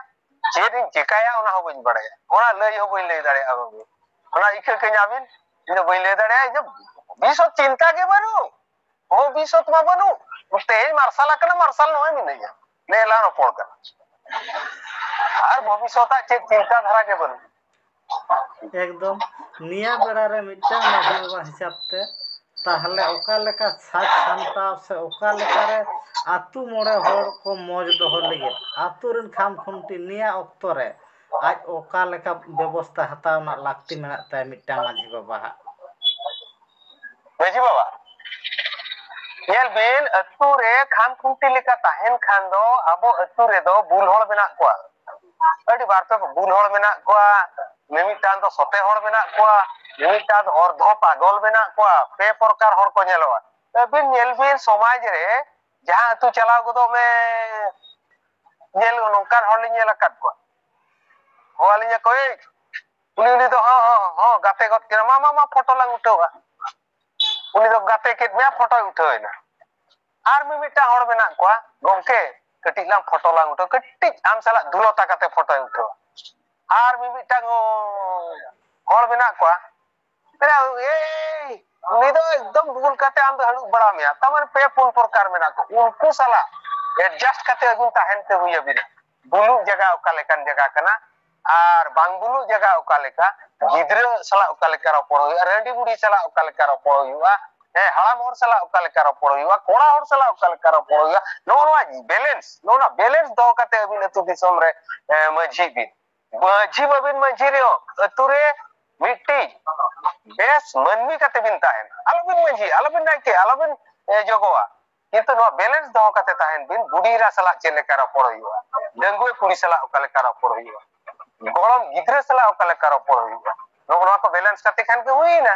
ᱪᱮᱫ ᱤᱧ ᱪᱤᱠᱟᱹᱭᱟ ᱚᱱᱟ ᱦᱚᱸ ᱵᱟᱹᱧ ᱵᱟᱲᱟᱭᱟ, ᱚᱱᱟ ᱞᱟᱹᱭ ᱦᱚᱸ ᱵᱟᱹᱧ ᱞᱟᱹᱭ ᱫᱟᱲᱮᱭᱟᱜᱼᱟ ᱵᱟᱹᱵᱩ᱾ ᱚᱱᱟ ᱤᱠᱟᱹ ᱠᱟᱹᱧ ᱟᱹᱵᱤᱱ, ᱤᱧ ᱫᱚ ᱵᱟᱹᱧ ᱞᱟᱹᱭ ᱫᱟᱲᱮᱭᱟᱜᱼᱟ, ᱤᱧ ᱫᱚ ᱵᱷᱚᱵᱤᱥᱥᱚᱛ ᱪᱤᱱᱛᱟ ᱜᱮ ᱵᱟᱹᱱᱩᱜ᱾ ᱵᱷᱚᱵᱤᱥᱥᱚᱛ ᱢᱟ ᱵᱟᱹᱱᱩᱜ᱾ ᱛᱮᱦᱮᱧ ᱢᱟᱨᱥᱟᱞ ᱟᱠᱟᱱᱟ, ᱢᱟᱨᱥᱟᱞ ᱱᱚᱜᱼᱚᱭ ᱢᱤᱱᱟᱹᱧᱟ, ᱱᱮ ᱞᱟᱝ ᱨᱚᱯᱚᱲ ᱠᱟᱱᱟ᱾ ᱟᱨ ᱵᱷᱚᱵᱤᱥᱥᱚᱛ ᱟᱜ ᱪᱮᱫ ᱪᱤᱱᱛᱟ ᱫᱷᱟᱨᱟ ᱜᱮ ᱵᱟᱹᱱᱩᱜ᱾ ᱮᱠᱫᱚᱢ, ᱱᱤᱭᱟᱹ ᱵᱮᱲᱟ ᱨᱮ ᱢᱤᱫᱴᱟᱝ ᱢᱟᱹᱡᱷᱤ ᱵᱟᱵᱟ ᱦᱤᱥᱟᱹᱵ ᱛᱮ ᱛᱟᱦᱞᱮ ᱚᱠᱟ ᱞᱮᱠᱟ ᱥᱟᱡᱽ ᱥᱟᱢᱴᱟᱣ ᱥᱮ ᱚᱠᱟ ᱞᱮᱠᱟ ᱨᱮ ᱟᱹᱛᱩ ᱢᱚᱬᱮ ᱦᱚᱲ ᱠᱚ ᱢᱚᱡᱽ ᱫᱚᱦᱚ ᱞᱟᱹᱜᱤᱫ ᱟᱹᱛᱩ ᱨᱮᱱ ᱠᱷᱟᱢ ᱠᱷᱩᱱᱴᱤ ᱱᱤᱭᱟᱹ ᱚᱠᱛᱚ ᱨᱮ ᱟᱡ ᱚᱠᱟ ᱞᱮᱠᱟ ᱵᱮᱵᱚᱥᱛᱷᱟ ᱦᱟᱛᱟᱣ ᱨᱮᱱᱟᱜ ᱞᱟᱹᱠᱛᱤ ᱢᱮᱱᱟᱜ ᱛᱟᱭᱟ ᱢᱤᱫᱴᱟᱝ ᱢᱟᱹᱡᱷᱤ ᱵᱟᱵᱟᱣᱟᱜ? ᱢᱟᱹᱡᱷᱤ ᱵᱟᱵᱟ, ᱧᱮᱞ ᱵᱤᱱ, ᱟᱹᱛᱩ ᱨᱮ ᱠᱷᱟᱢ ᱠᱷᱩᱱᱴᱤ ᱞᱮᱠᱟ ᱛᱟᱦᱮᱱ ᱠᱷᱟᱱ ᱫᱚ ᱟᱵᱚ ᱟᱹᱛᱩ ᱨᱮᱫᱚ ᱵᱩᱞ ᱦᱚᱲ ᱢᱮᱱᱟᱜ ᱠᱚᱣᱟ, ᱟᱹᱰᱤ ᱵᱟᱨ ᱯᱮ ᱵᱩᱞ ᱦᱚᱲ ᱢᱮᱱᱟᱜ ᱠᱚᱣᱟ, ᱢᱤᱢᱤᱫᱴᱟᱝ ᱫᱚ ᱥᱚᱛᱮ ᱦᱚᱲ ᱢᱮᱱᱟᱜ ᱠᱚᱣᱟ, ᱢᱤᱢᱤᱫᱴᱟᱝ ᱫᱚ ᱚᱨᱫᱷᱚ ᱯᱟᱜᱚᱞ ᱢᱮᱱᱟᱜ ᱠᱚᱣᱟ, ᱯᱮ ᱯᱨᱚᱠᱟᱨ ᱦᱚᱲ ᱠᱚ ᱧᱮᱞᱚᱜᱼᱟ᱾ ᱟᱹᱵᱤᱱ ᱧᱮᱞ ᱵᱤᱱ, ᱥᱚᱢᱟᱡᱽ ᱨᱮ ᱡᱟᱦᱟᱸ ᱟᱹᱛᱩ ᱪᱟᱞᱟᱣ ᱜᱚᱫᱚᱜ ᱢᱮ, ᱧᱮᱞ ᱱᱚᱝᱠᱟᱱ ᱦᱚᱲ ᱞᱤᱧ ᱧᱮᱞ ᱟᱠᱟᱫ ᱠᱚᱣᱟ, ᱦᱚᱦᱚ ᱟᱹᱞᱤᱧᱟ ᱠᱚ, "ᱮᱭ, ᱩᱱᱤ, ᱩᱱᱤ ᱫᱚ ᱦᱚᱸ, ᱦᱚᱸ, ᱦᱚᱸ, ᱜᱟᱛᱮ ᱜᱚᱫ ᱠᱮᱫᱟ, ᱢᱟ, ᱢᱟ, ᱢᱟ, ᱯᱷᱳᱴᱳ ᱞᱟᱝ ᱩᱴᱷᱟᱹᱣᱟ᱾" ᱩᱱᱤ ᱫᱚ ᱜᱟᱛᱮ ᱠᱮᱫ ᱢᱮᱭᱟ, ᱯᱷᱳᱴᱳᱭ ᱩᱴᱷᱟᱹᱣ ᱮᱱᱟ᱾ ᱟᱨ ᱢᱤᱢᱤᱫᱴᱟᱝ ᱦᱚᱲ ᱢᱮᱱᱟᱜ ᱠᱚᱣᱟ, "ᱜᱚᱢᱠᱮ, ᱠᱟᱹᱴᱤᱡ ᱞᱟᱝ ᱯᱷᱳᱴᱳ ᱞᱟᱝ ᱩᱴᱷᱟᱹᱣᱟ", ᱠᱟᱹᱴᱤᱡ ᱟᱢ ᱥᱟᱞᱟᱜ ᱫᱩᱞᱚᱛᱟ ᱠᱟᱛᱮ ᱯᱷᱳᱴᱳᱭ ᱩᱴᱷᱟᱹᱣᱟ᱾ ᱟᱨ ᱢᱤᱢᱤᱫᱴᱟᱝ ᱦᱚᱲ ᱢᱮᱱᱟᱜ ᱠᱚᱣᱟ, ᱢᱮᱱᱟ, "ᱮᱭ, ᱩᱱᱤ ᱫᱚ ᱮᱠᱫᱚᱢ ᱵᱩᱞ ᱠᱟᱛᱮ ᱟᱢ ᱫᱚ ᱦᱟᱹᱲᱩᱵ ᱵᱟᱲᱟ ᱢᱮᱭᱟ", ᱛᱟᱨ ᱢᱟᱱᱮ ᱯᱮ ᱯᱩᱱ ᱯᱨᱚᱠᱟᱨ ᱢᱮᱱᱟᱜ ᱠᱚᱣᱟ᱾ ᱩᱱᱠᱩ ᱥᱟᱞᱟᱜ adjust ᱠᱟᱛᱮ ᱟᱹᱵᱤᱱ ᱛᱟᱦᱮᱱ ᱛᱮ ᱦᱩᱭ ᱟᱹᱵᱤᱱᱟ᱾ ᱵᱩᱞᱩᱜ ᱡᱟᱭᱜᱟ ᱚᱠᱟ ᱞᱮᱠᱟᱱ ᱡᱟᱭᱜᱟ ᱠᱟᱱᱟ, ᱟᱨ ᱵᱟᱝ ᱵᱩᱞᱩᱜ ᱡᱟᱭᱜᱟ ᱚᱠᱟ ᱞᱮᱠᱟ, ᱜᱤᱫᱽᱨᱟᱹ ᱥᱟᱞᱟᱜ ᱚᱠᱟ ᱞᱮᱠᱟ ᱨᱚᱯᱚᱲ ᱦᱩᱭᱩᱜᱼᱟ, ᱨᱟᱺᱰᱤ ᱵᱩᱲᱦᱤ ᱥᱟᱞᱟᱜ ᱚᱠᱟ ᱞᱮᱠᱟ ᱨᱚᱯᱚᱲ ᱦᱩᱭᱩᱜᱼᱟ, ᱦᱮᱸ, ᱦᱟᱲᱟᱢ ᱦᱚᱲ ᱥᱟᱞᱟᱜ ᱚᱠᱟ ᱞᱮᱠᱟ ᱨᱚᱯᱚᱲ ᱦᱩᱭᱩᱜᱼᱟ, ᱠᱚᱲᱟ ᱦᱚᱲ ᱥᱟᱞᱟᱜ ᱚᱠᱟ ᱞᱮᱠᱟ ᱨᱚᱯᱚᱲ ᱦᱩᱭᱩᱜᱼᱟ, ᱱᱚᱜᱼᱚ ᱱᱚᱣᱟ balance, ᱱᱚᱜᱼᱚ ᱱᱚᱣᱟ balance ᱫᱚᱦᱚ ᱠᱟᱛᱮ ᱟᱹᱵᱤᱱ ᱟᱹᱛᱩ ᱫᱤᱥᱚᱢ ᱨᱮ, ᱮ, ᱢᱟᱹᱡᱷᱤ ᱵᱤᱱ᱾ ᱢᱟᱹᱡᱷᱤ ᱵᱟᱹᱵᱤᱱ ᱢᱟᱹᱡᱷᱤ ᱨᱮᱦᱚᱸ ᱟᱹᱛᱩ ᱨᱮ ᱢᱤᱫᱴᱤᱡ ᱵᱮᱥ ᱢᱟᱹᱱᱢᱤ ᱠᱟᱛᱮ ᱵᱤᱱ ᱛᱟᱦᱮᱱᱟ᱾ ᱟᱞᱚᱵᱤᱱ ᱢᱟᱹᱡᱷᱤ, ᱟᱞᱚᱵᱤᱱ ᱱᱟᱭᱠᱮ, ᱟᱞᱚᱵᱤᱱ, ᱮ, ᱡᱚᱜᱚᱜᱼᱟ᱾ ᱠᱤᱱᱛᱩ ᱱᱚᱣᱟ ᱵᱮᱞᱮᱱᱥ ᱫᱚᱦᱚ ᱠᱟᱛᱮ ᱛᱟᱦᱮᱱ ᱵᱤᱱ, ᱵᱩᱰᱷᱤ ᱮᱨᱟ ᱥᱟᱞᱟᱜ ᱪᱮᱫ ᱞᱮᱠᱟ ᱨᱚᱯᱚᱲ ᱦᱩᱭᱩᱜᱼᱟ, ᱰᱟᱺᱜᱩᱣᱟᱹ ᱠᱩᱲᱤ ᱥᱟᱞᱟᱜ ᱚᱠᱟ ᱞᱮᱠᱟ ᱨᱚᱯᱚᱲ ᱦᱩᱭᱩᱜᱼᱟ, ᱜᱚᱲᱚᱢ ᱜᱤᱫᱽᱨᱟᱹ ᱥᱟᱞᱟᱜ ᱚᱠᱟ ᱞᱮᱠᱟ ᱨᱚᱯᱚᱲ ᱦᱩᱭᱩᱜᱼᱟ, ᱱᱚᱜᱼᱚ ᱱᱚᱣᱟ ᱠᱚ ᱵᱮᱞᱮᱱᱥ ᱠᱟᱛᱮ ᱠᱷᱟᱱ ᱜᱮ ᱦᱩᱭᱮᱱᱟ᱾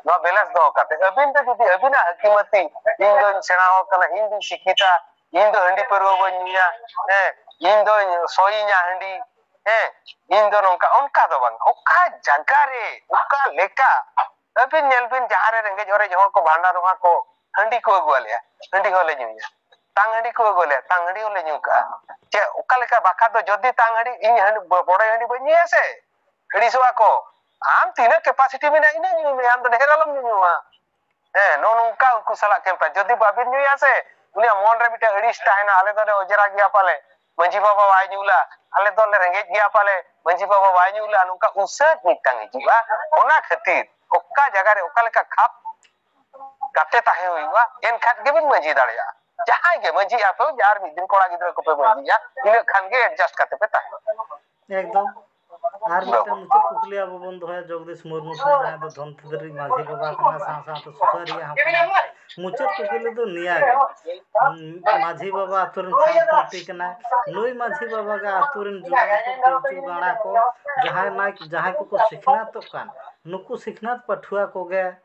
ᱱᱚᱣᱟ ᱵᱮᱞᱮᱱᱥ ᱫᱚᱦᱚ ᱠᱟᱛᱮ ᱟᱹᱵᱤᱱ ᱫᱚ ᱡᱩᱫᱤ ᱟᱹᱵᱤᱱᱟᱜ ᱦᱟᱹᱠᱤᱢᱟᱹᱛᱤ, "ᱤᱧ ᱫᱚᱧ ᱥᱮᱬᱟ ᱟᱠᱟᱱᱟ, ᱤᱧ ᱫᱚᱧ ᱥᱤᱠᱠᱷᱤᱛᱟ, ᱤᱧ ᱫᱚ ᱦᱟᱺᱰᱤ ᱯᱟᱹᱨᱣᱟᱹ ᱵᱟᱹᱧ ᱧᱩᱭᱟ, ᱦᱮᱸ, ᱤᱧ ᱫᱚᱧ ᱥᱚᱭᱤᱧᱟ ᱦᱟᱺᱰᱤ, ᱦᱮᱸ, ᱤᱧ ᱫᱚ ᱱᱚᱝᱠᱟ", ᱚᱱᱠᱟ ᱫᱚ ᱵᱟᱝ᱾ ᱚᱠᱟ ᱡᱟᱭᱜᱟ ᱨᱮ, ᱚᱠᱟ ᱞᱮᱠᱟ? ᱟᱹᱵᱤᱱ ᱧᱮᱞ ᱵᱤᱱ, ᱡᱟᱦᱟᱸ ᱨᱮ ᱨᱮᱸᱜᱮᱡ ᱚᱨᱮᱡ ᱦᱚᱲ ᱠᱚ ᱵᱷᱟᱸᱰᱟᱱᱚᱜᱼᱟ ᱠᱚ, ᱦᱟᱺᱰᱤ ᱠᱚ ᱟᱹᱜᱩ ᱟᱞᱮᱭᱟ, ᱦᱟᱺᱰᱤ ᱦᱚᱸᱞᱮ ᱧᱩᱭᱟ᱾ ᱛᱟᱝ ᱦᱟᱺᱰᱤ ᱠᱚ ᱟᱹᱜᱩ ᱟᱞᱮᱭᱟ, ᱛᱟᱝ ᱦᱟᱺᱰᱤ ᱦᱚᱸᱞᱮ ᱧᱩ ᱠᱟᱜᱼᱟ᱾ ᱪᱮᱫ, ᱚᱠᱟ ᱞᱮᱠᱟ? ᱵᱟᱠᱷᱟᱡ ᱫᱚ ᱡᱩᱫᱤ ᱛᱟᱝ ᱦᱟᱺᱰᱤ, ᱤᱧ ᱦᱟᱺᱰᱤ, ᱵᱚᱰᱮ ᱦᱟᱺᱰᱤ ᱵᱟᱹᱧ ᱧᱩᱭᱟ ᱥᱮ, ᱟᱹᱲᱤᱥᱚᱜᱼᱟ ᱠᱚ᱾ ᱟᱢ ᱛᱤᱱᱟᱹᱜ capacity ᱢᱮᱱᱟᱜᱼᱟ, ᱤᱱᱟᱹᱜ ᱧᱩᱭ ᱢᱮ, ᱟᱢ ᱫᱚ ᱰᱷᱮᱨ ᱟᱞᱚᱢ ᱧᱩᱭᱟ᱾ ᱦᱮᱸ, ᱱᱚᱜᱼᱚ ᱱᱚᱝᱠᱟ ᱩᱱᱠᱩ ᱥᱟᱞᱟᱜ ᱠᱮᱢᱯᱟ᱾ ᱡᱩᱫᱤ ᱵᱟᱵᱤᱱ ᱧᱩᱭᱟ ᱥᱮ, ᱩᱱᱤᱭᱟᱜ ᱢᱚᱱ ᱨᱮ ᱢᱤᱫᱴᱮᱱ ᱟᱹᱲᱤᱥ ᱛᱟᱦᱮᱱᱟ, "ᱟᱞᱮ ᱫᱚᱞᱮ ᱚᱡᱽᱨᱟ ᱜᱮᱭᱟ ᱯᱟᱞᱮ, ᱢᱟᱹᱡᱷᱤ ᱵᱟᱵᱟ ᱵᱟᱭ ᱧᱩ ᱞᱟ, ᱟᱞᱮ ᱫᱚᱞᱮ ᱨᱮᱸᱜᱮᱡ ᱜᱮᱭᱟ ᱯᱟᱞᱮ, ᱢᱟᱹᱡᱷᱤ ᱵᱟᱵᱟ ᱵᱟᱭ ᱧᱩ ᱞᱟ", ᱱᱚᱝᱠᱟ ᱩᱥᱟᱹᱫ ᱢᱤᱫᱴᱟᱝ ᱦᱤᱡᱩᱜᱼᱟ᱾ ᱚᱱᱟ ᱠᱷᱟᱹᱛᱤᱨ ᱚᱠᱟ ᱡᱟᱭᱜᱟ ᱨᱮ ᱚᱠᱟ ᱞᱮᱠᱟ ᱠᱷᱟᱯ ᱠᱟᱛᱮ ᱛᱟᱦᱮᱸ ᱦᱩᱭᱩᱜᱼᱟ, ᱮᱱᱠᱷᱟᱱ ᱜᱮᱵᱤᱱ ᱢᱟᱹᱡᱷᱤ ᱫᱟᱲᱮᱭᱟᱜᱼᱟ᱾ ᱡᱟᱦᱟᱸᱭ ᱜᱮ ᱢᱟᱹᱡᱷᱤᱜ ᱟᱯᱮ, ᱡᱟᱦᱟᱸ ᱢᱤᱫ ᱫᱤᱱ ᱠᱚᱲᱟ ᱜᱤᱫᱽᱨᱟᱹ ᱠᱚᱯᱮ ᱢᱟᱹᱡᱷᱤᱜᱼᱟ, ᱤᱱᱟᱹᱜ ᱠᱷᱟᱱ ᱜᱮ adjust ᱠᱟᱛᱮ ᱯᱮ ᱛᱟᱦᱮᱱᱟ᱾ ᱮᱠᱫᱚᱢ᱾ ᱟᱨ ᱢᱤᱫᱴᱟᱝ ᱢᱩᱪᱟᱹᱫ ᱠᱩᱠᱞᱤ ᱟᱵᱚ ᱵᱚᱱ ᱫᱚᱦᱚᱭᱟ ᱡᱚᱜᱽᱫᱤᱥ ᱢᱩᱨᱢᱩ ᱴᱷᱮᱱ, ᱡᱟᱦᱟᱸᱭ ᱫᱚ ᱫᱷᱚᱱᱛᱤᱨᱤ ᱢᱟᱹᱡᱷᱤ ᱵᱟᱵᱟ ᱠᱟᱱᱟ, ᱥᱟᱶ ᱥᱟᱶᱛᱮ ᱥᱩᱥᱟᱹᱨᱤᱭᱟᱹ ᱦᱚᱸ ᱠᱟᱱᱟᱭ᱾ ᱢᱩᱪᱟᱹᱫ ᱠᱩᱠᱞᱤ ᱫᱚ ᱱᱤᱭᱟᱹ ᱜᱮ, ᱩᱸ, ᱢᱟᱹᱡᱷᱤ ᱵᱟᱵᱟ ᱟᱛᱳ ᱨᱮᱱ ᱠᱷᱟᱢ ᱠᱷᱩᱱᱴᱤ ᱠᱟᱱᱟᱭ᱾ ᱱᱩᱭ ᱢᱟᱹᱡᱷᱤ ᱵᱟᱵᱟ ᱜᱮ ᱟᱛᱳ ᱨᱮᱱ ᱡᱩᱣᱟᱹᱱ ᱠᱚ, ᱯᱤᱞᱪᱩ ᱜᱟᱬᱟ ᱠᱚ, ᱡᱟᱦᱟᱸᱭ ᱱᱟᱭ-, ᱡᱟᱦᱟᱸᱭ ᱠᱚᱠᱚ ᱥᱤᱠᱷᱱᱟᱹᱛᱚᱜ ᱠᱟᱱ, ᱱᱩᱠᱩ ᱥᱤᱠᱷᱱᱟᱹᱛ ᱯᱟᱹᱴᱷᱩᱣᱟᱹ ᱠᱚᱜᱮ